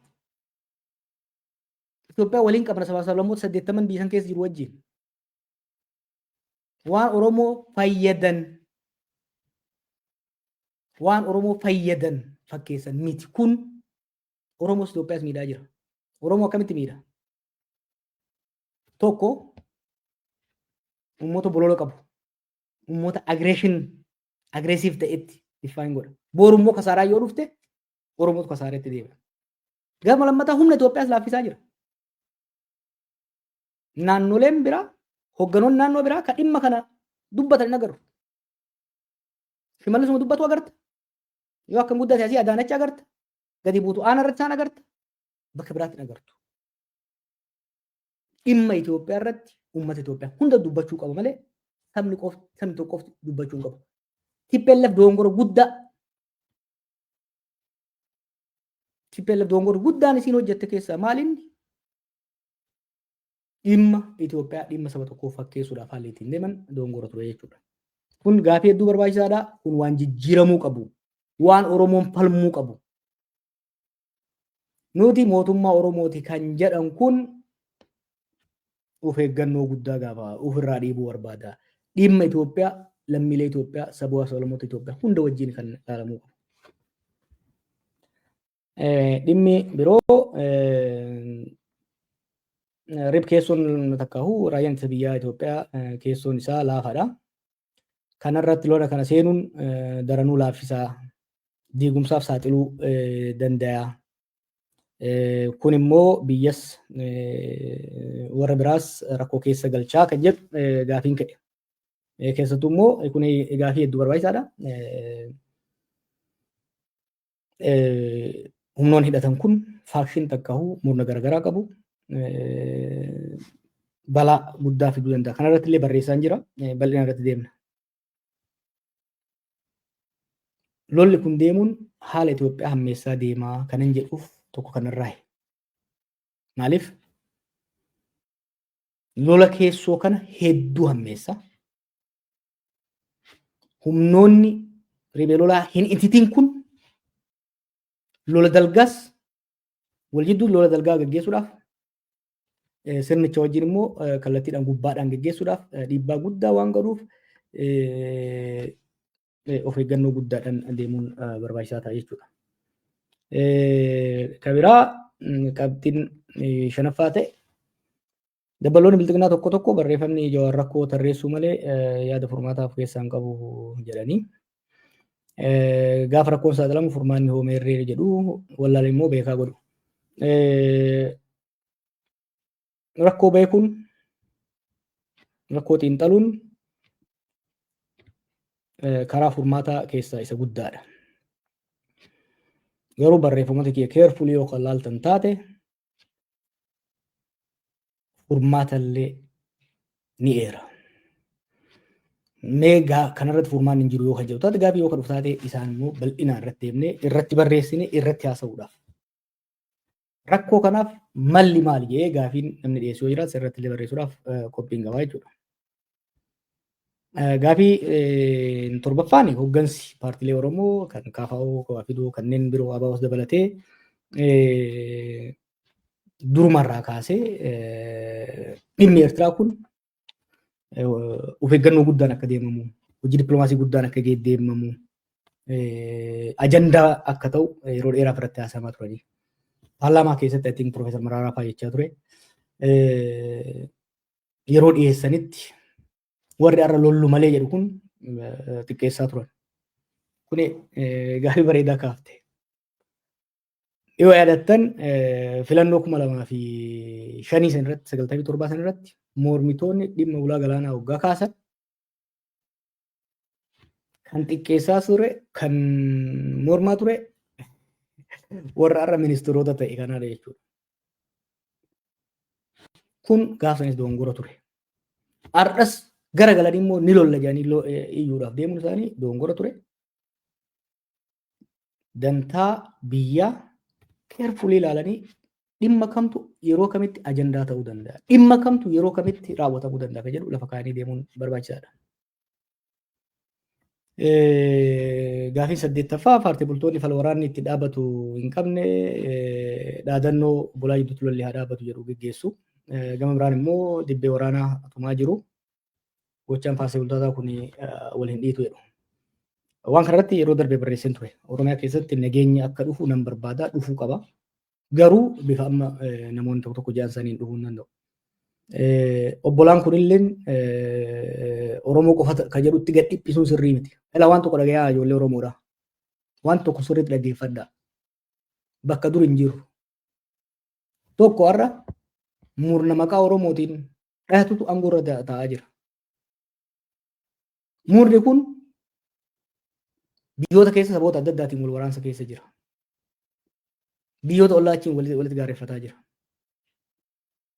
A: Itoophiyaa waliin qabna sabaa sablammoota 80 biyya san keessa jiru wajjin. Waan Oromoo fayyadan, waan Oromoo fayyadan fakkeessan miti. Kun Oromoos Itoophiyaas miidhaa jira. Oromoo akkamitti miidha? Tokko, uummata bolola qabu, uummata aggression, aggressive ta'etti define godha. Boru immoo kasaaraa yoo dhufte Oromootu kasaareetti deema. Gama lammataa humna Itoophiyaas laaffisaa jira. Naannoleen biraa, hogganoonni naannoo biraa kan dhimma kana dubbatan hin agarru. Shimallisuma dubbatu agarta. Yoo akkam guddate asii Adaanachi agarta. Gadi buutu aana irratti isaan agarta. Bakka biraatti hin agartu. Dhimma Itoophiyaa irratti uummata Itoophiyaa hunda dubbachuu qaba malee sabni qofti, sabni tokko qofti dubbachuu hin qabu. TPLF dogongora guddaa, TPLF dogongora guddaan isiin hojjette keessaa maal inni? Dhimma Itoophiyaa dhimma saba tokkoo fakkeessuudhaaf haalli ittiin deeman dogongora ture jechuudha. Kun gaafii hedduu barbaachisaadha. Kun waan jijjiiramuu qabu. Waan Oromoon falmuu qabu. Nuti mootummaa Oromooti kan jedhan kun of eeggannoo guddaa gaafa ofirraa dhiibuu barbaada. Dhimma Itoophiyaa, lammiilee Itoophiyaa, sabaa sablammoota Itoophiyaa hunda wajjin kan ilaalamuu qabu. Dhimmi biroo, RIP keessoon takkaahu raayyaan ittisa biyyaa Itoophiyaa keessoon isaa laafaadha. Kanarratti lola kana seenuun daranuu laaffisaa, diigumsaaf saaxiluu danda'a. Kun immoo biyyas warra biraas rakkoo keessa galchaa kan jedhu gaafiin ka'e. Keessattuu immoo kun gaafii hedduu barbaachisaadha. Humnoon hidhatan kun faction takkaahu murna garaagaraa qabu. Balaa guddaa fiduu danda'a. Kanarratti illee barreessaan jira. Bal'ina irratti deemna. Lolli kun deemuun haala Itoophiyaa hammeessaa deemaa kanan jedhuuf tokko kanarraayi. Maaliif? Lola keessoo kana hedduu hammeessa. Humnoonni riphee lolaa hin ititin kun lola dalgaas wal jidduu lola dalgaa gaggeessuudhaaf, sirnicha wajjin immoo kallattiidhaan gubbaadhaan gaggeessuudhaaf dhiibbaa guddaa waan godhuuf of eeggannoo guddaadhaan deemuun barbaachisaa ta'a jechuudha. Kan biraa, qabxiin shanaffaa ta'e, dabbaloonni bilxiginnaa tokko tokko barreeffamni Jawaar rakkoo tarreessuu malee yaada furmaataa of keessaa hin qabu jedhanii. Gaafa rakkoon saaxilamu furmaanni hoomeerree jedhu, wallaalee immoo beekaa godhu. Rakkoo beekuun, rakkoo xiinxaluun karaa furmaataa keessaa isa guddaadha. Garuu barreeffamoota kiyya carefully yoo kan laaltan taate furmaata illee ni eera. Mee kanarratti furmaanni hin jiru yoo kan jedhu taate, gaafii yoo kan dhufu taate, isaan immoo bal'inaan irratti deemnee irratti barreessine irratti haasa'uudhaaf. Rakkoo kanaaf malli maali jedhee gaafiin namni dhiyeessu yoo jiraate irratti illee barreessuudhaaf qophiin qabaa jechuudha. Gaafii torbaffaan, hooggansi paartiilee Oromoo kan KFO, KFO, kanneen biroo, ABOs dabalatee durumarraa kaasee dhimmi Eertiraa kun of eeggannoo guddaan akka deemamu, hojii dippiloomaasii guddaan akka deemamu, ajandaa akka ta'u yeroo dheeraaf irratti haasamaa turanii. Paarlaamaa keessatti, I think, Profeesar Maraaraa fa'aa jechaa ture. Yeroo dhiyeessanitti warri har'a lollu malee jedhu kun xiqqeessaa turan. Kuni gaafii bareedaa kaafte. Yoo yaadattan, filannoo 2005 san irratti, 97 san irratti, mormitoonni dhimma ulaa galaanaa waggaa kaasan kan xiqqeessaa ture, kan mormaa ture Warra har'a ministeerota ta'e kanaadha jechuudha. Kun gaafasanis dogongora ture. Har'as gara galanii immoo ni lolla jedhanii iyyuudhaaf deemuun isaanii dogongora ture. Dantaa biyyaa carefully ilaalanii dhimma kamtu yeroo kamitti ajandaa ta'uu danda'a, dhimma kamtu yeroo kamitti raawwatamuu danda'a kan jedhu lafa kaa'anii deemuun barbaachisaadha. Gaafiin saddeettaffaa, paartii bultoonni fala waraanni itti dhaabatu hin qabne dhaadannoo obbolaa jidduutti lolli haa dhaabatu jedhu geggeessu. Gama biraan immoo dibbee waraanaa tumaa jiru. Gochaan paartii bultootaa kun wal hin dhiitu jedhu. Waan kanarratti yeroo darbe barreesseen ture. Oromiyaa keessatti nageenyi akka dhufu nan barbaada, dhufuu qaba. Garuu bifa amma namoonni tokko tokko jedhan saniin dhufuu hin danda'u. Obbolaan kunilleen Oromoo qofa kan jedhutti gad dhiphisuun sirrii miti. Ilaa, waan tokko dhagayaa, ijoollee Oromoodha. Waan tokko sirriitti dhaggeeffadhaa. Bakka dur hin jiru. Tokko, har'a murna maqaa Oromootiin dhahatutu aangoo irra taa'aa jira. Murni kun biyyoota keessa saboota adda addaatiin wal waraansa keessa jira. Biyyoota ollaa achiin walitti gaarreeffataa jira.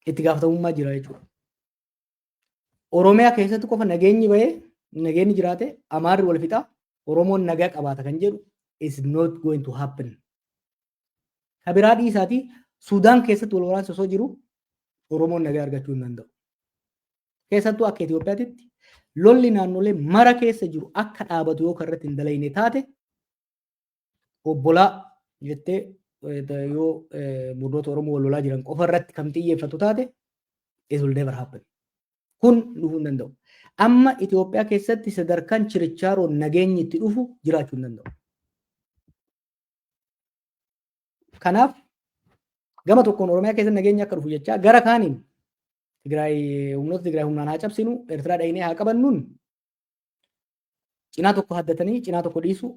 A: Itti gaafatamummaa jira jechuudha. Oromiyaa keessatti qofa nageenyi bahee, nageenyi jiraate, Amaarri wal fixaa, Oromoon nagaa qabaata kan jedhu is not going to happen. Ka biraa dhiisaatii, Sudaan keessatti wal waraansa osoo jiru Oromoon nagaa argachuu hin danda'u. Keessattuu akka Itoophiyaatitti lolli naannolee mara keessa jiru akka dhaabatu yoo kan irratti hin dalayne taate, obbolaa jettee yoo murnoota Oromoo wal lolaa jiran qofa irratti kan xiyyeeffatu taate, it will never happen. Kun dhufuu hin danda'u. Amma Itoophiyaa keessatti sadarkaan chirichaaroon nageenyi itti dhufu jiraachuu hin danda'u. Kanaaf gama tokkoon Oromiyaa keessatti nageenyi akka dhufu jechaa, gara kaaniin Tigraay, humnoota Tigraay humnaan haa cabsinu, Eertiraa dhaynee haa qabannuun, cinaa tokko haddatanii cinaa tokko dhiisu,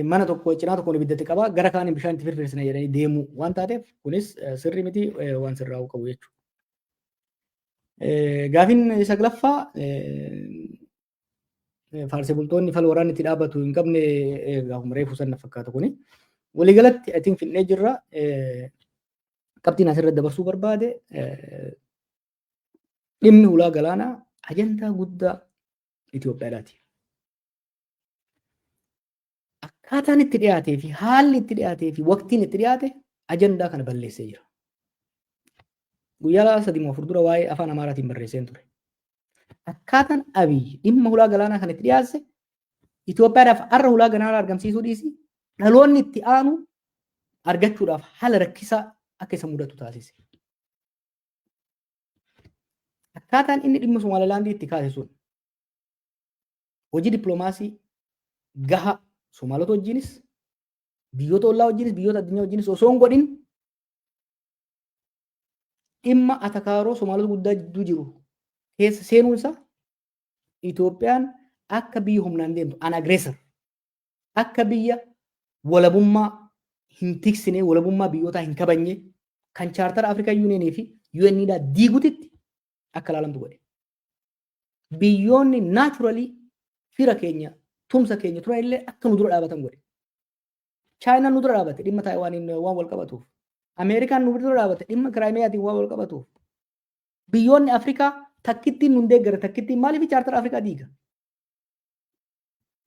A: mana tokko cinaa tokkoon ibiddatti qabaa gara kaaniin bishaan itti firfirsina jedhanii deemuu waan taateef, kunis sirrii miti, waan sirraa'uu qabu jechuudha. Gaafiin saglaffaa, faarsee bultoonni fala waraanni itti dhaabbatu hin qabne, gaafuma reefu sana fakkaata kuni. Waliigalatti I think fixnee jirra. Qabxiin asirratti dabarsuu barbaade, dhimmi hulaa galaanaa ajandaa guddaa Itoophiyaadhaati. Akkaataan itti dhiyaatee fi haalli itti dhiyaatee fi waqtiin itti dhiyaate ajandaa kana balleessee jira. Guyyaa 3 moo 4 dura waa'ee afaan Amaaraatiin barreesseen ture. Akkaataan Abiy dhimma hulaa galaanaa kana itti dhiyaase Itoophiyaadhaaf har'a hulaa galaanaa argamsiisuu dhiisi, dhaloonni itti aanu argachuudhaaf haala rakkisaa akka isa mudatu taasise. Akkaataan inni dhimma Somaalilaandii itti kaase sun hojii dippiloomaasii gaha Somaalota wajjinis, biyyoota ollaa wajjinis, biyyoota addunyaa wajjinis osoo hin godhin dhimma atakaaroo Somaalota guddaa jidduu jiru keessa seenuun isaa Itoophiyaan akka biyya humnaan deemtu, an aggressor, akka biyya walabummaa hin tiksine, walabummaa biyyootaa hin kabajne, kan chaartara African Unionii fi UNdhaa diigutitti akka ilaalamtu godhe. Biyyoonni naturally fira keenya, tumsa keenya turan illee akka nu dura dhaabatan godhe. Chaayinaan nu dura dhaabate dhimma Taayiwaaniin waan wal qabatuuf. Ameerikaan nu dura dhaabate dhimma Kiraayimiyaatiin waan wal qabatuuf. Biyyoonni Afrikaa takkittiin nun deeggara, takkittiin maaliif chaartara Afrikaa diiga?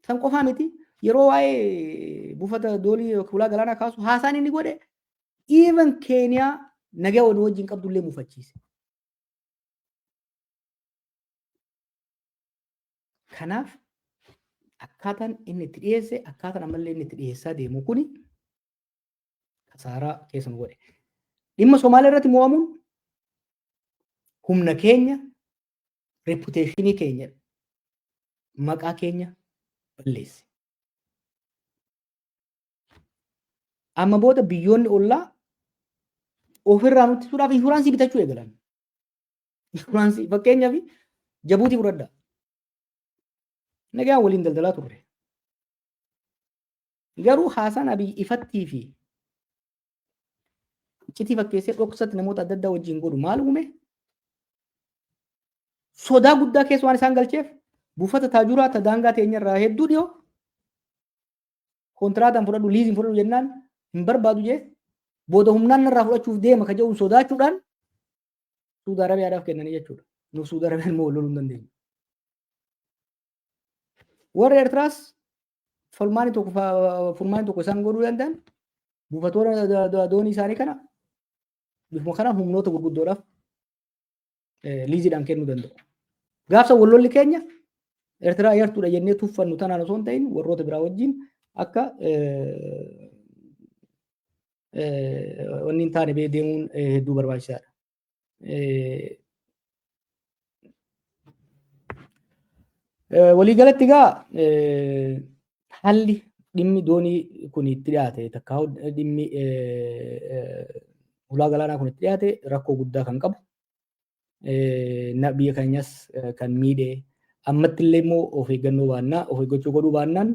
A: San qofaa miti, yeroo waa'ee buufata doolii hulaa galaanaa kaasu haasaan inni godhe even Keeniyaa nagaa walii wajjin qabdullee mufachiise. Kanaaf akkaataan inni itti dhiyeesse, akkaataan ammallee inni itti dhiyeessaa deemu kuni kasaaraa keessa nu godhe. Dhimma Somaaliyaa irratti mo'amuun humna keenya, reputation keenya, maqaa keenya balleesse. Amma booda biyyoonni ollaa ofirraa nutti ittisuudhaaf inshuraansii bitachuu eegalan. Inshuraansii, fakkeenyaaf Jabuutii fudhadhaa. Nagaan waliin daldalaa turre. Garuu haasaan Abiy ifattii fi iccitii fakkeessee dhoksatti namoota adda addaa wajjin godhu maal uume? Sodaa guddaa keessa waan isaan galcheef, buufata Taajuraa ta daangaa teenyarraa hedduu dhiyoo kontiraataan fudhadhu, liiziin fudhadhu jennaan Hin barbaadu jee booda humnaan narraa fudhachuuf deema ka jedhuun sodaachuudhaan Suudi Arabiyaadhaaf kennanii jechuudha. Nuuf Suudi Arabiyaan immoo wal loluu hin dandeenyu. Warri Eertiraas furmaanni tokko furmaanni tokko isaan godhuu danda'an buufatoota doonii isaanii kana bifuma kanaan humnoota gurguddoodhaaf liiziidhaan kennuu danda'u. Gaafsa wal lolli keenya Eertiraa yartuudha jennee tuffannu tanaan osoo hin ta'in warroota biraa wajjin akka wanni hin taane deemuun hedduu barbaachisaadha. Waliigalatti egaa haalli dhimmi doonii kun itti dhiyaate takkaa dhimmi hulaa galaanaa kun itti dhiyaate rakkoo guddaa kan qabu biyya keenyas kan miidhe ammatti illee immoo of eeggannoo baannaa of eeggachuu godhuu baannaan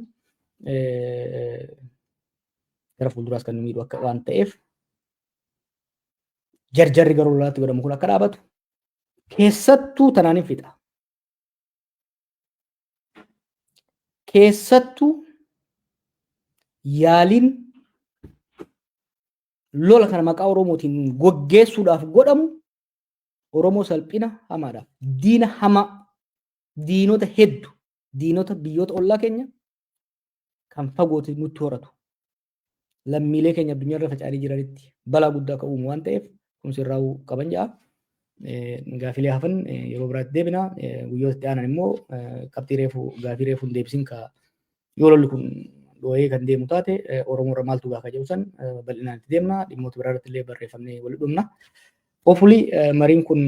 A: gara fuulduraas kan nu miidhu akka waan ta'eef jarjarri gara lolaatti godhamu kun akka dhaabatu keessattuu tanaan hin fixa. Keessattuu yaaliin lola kana maqaa Oromootiin goggeessuudhaaf godhamu Oromoo salphina hamaadhaaf diina hamaa diinota heddu diinota biyyoota ollaa keenya kan fagooti nutti horatu lammiilee keenya addunyaarra faca'anii jiranitti balaa guddaa kan uumu waan ta'eef kun sirraa'uu qaban ja'a. Gaafilee hafan yeroo biraatti deebina. Guyyoota itti aanan immoo qabxii reefu gaafii reefu hin deebisin ka yoo lolli kun dhoo'ee kan deemu taate Oromoo irra maaltu gaafa jedhu san bal'inaan itti deemna. Dhimmoota biraa irratti illee barreeffamnee wal dhumna. Hopefully mariin kun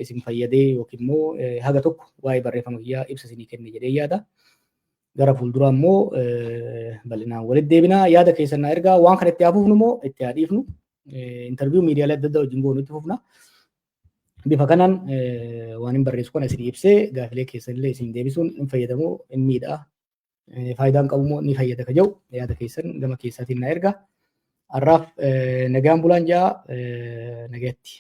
A: isin fayyadee yookiin immoo haga tokko waa'ee barreeffama kiyyaa ibsa isinii kenne jedhee yaada. Gara fuulduraa immoo bal'inaan walitti deebina. Yaada keessan naa ergaa waan kana itti haa fufnu immoo itti haa dhiifnu. Interview miidiyaalee adda addaa wajjin goonu itti fufna. Bifa kanaan waan hin barreessu kana isin ibsee gaafilee keessan illee isin deebisuun hin fayyadamu hin miidha. Faayidaan qabu immoo ni fayyada ka jedhu yaada keessan gama keessaatiin naa ergaa. Har'aaf nagaan bulaan ja'a nagayatti.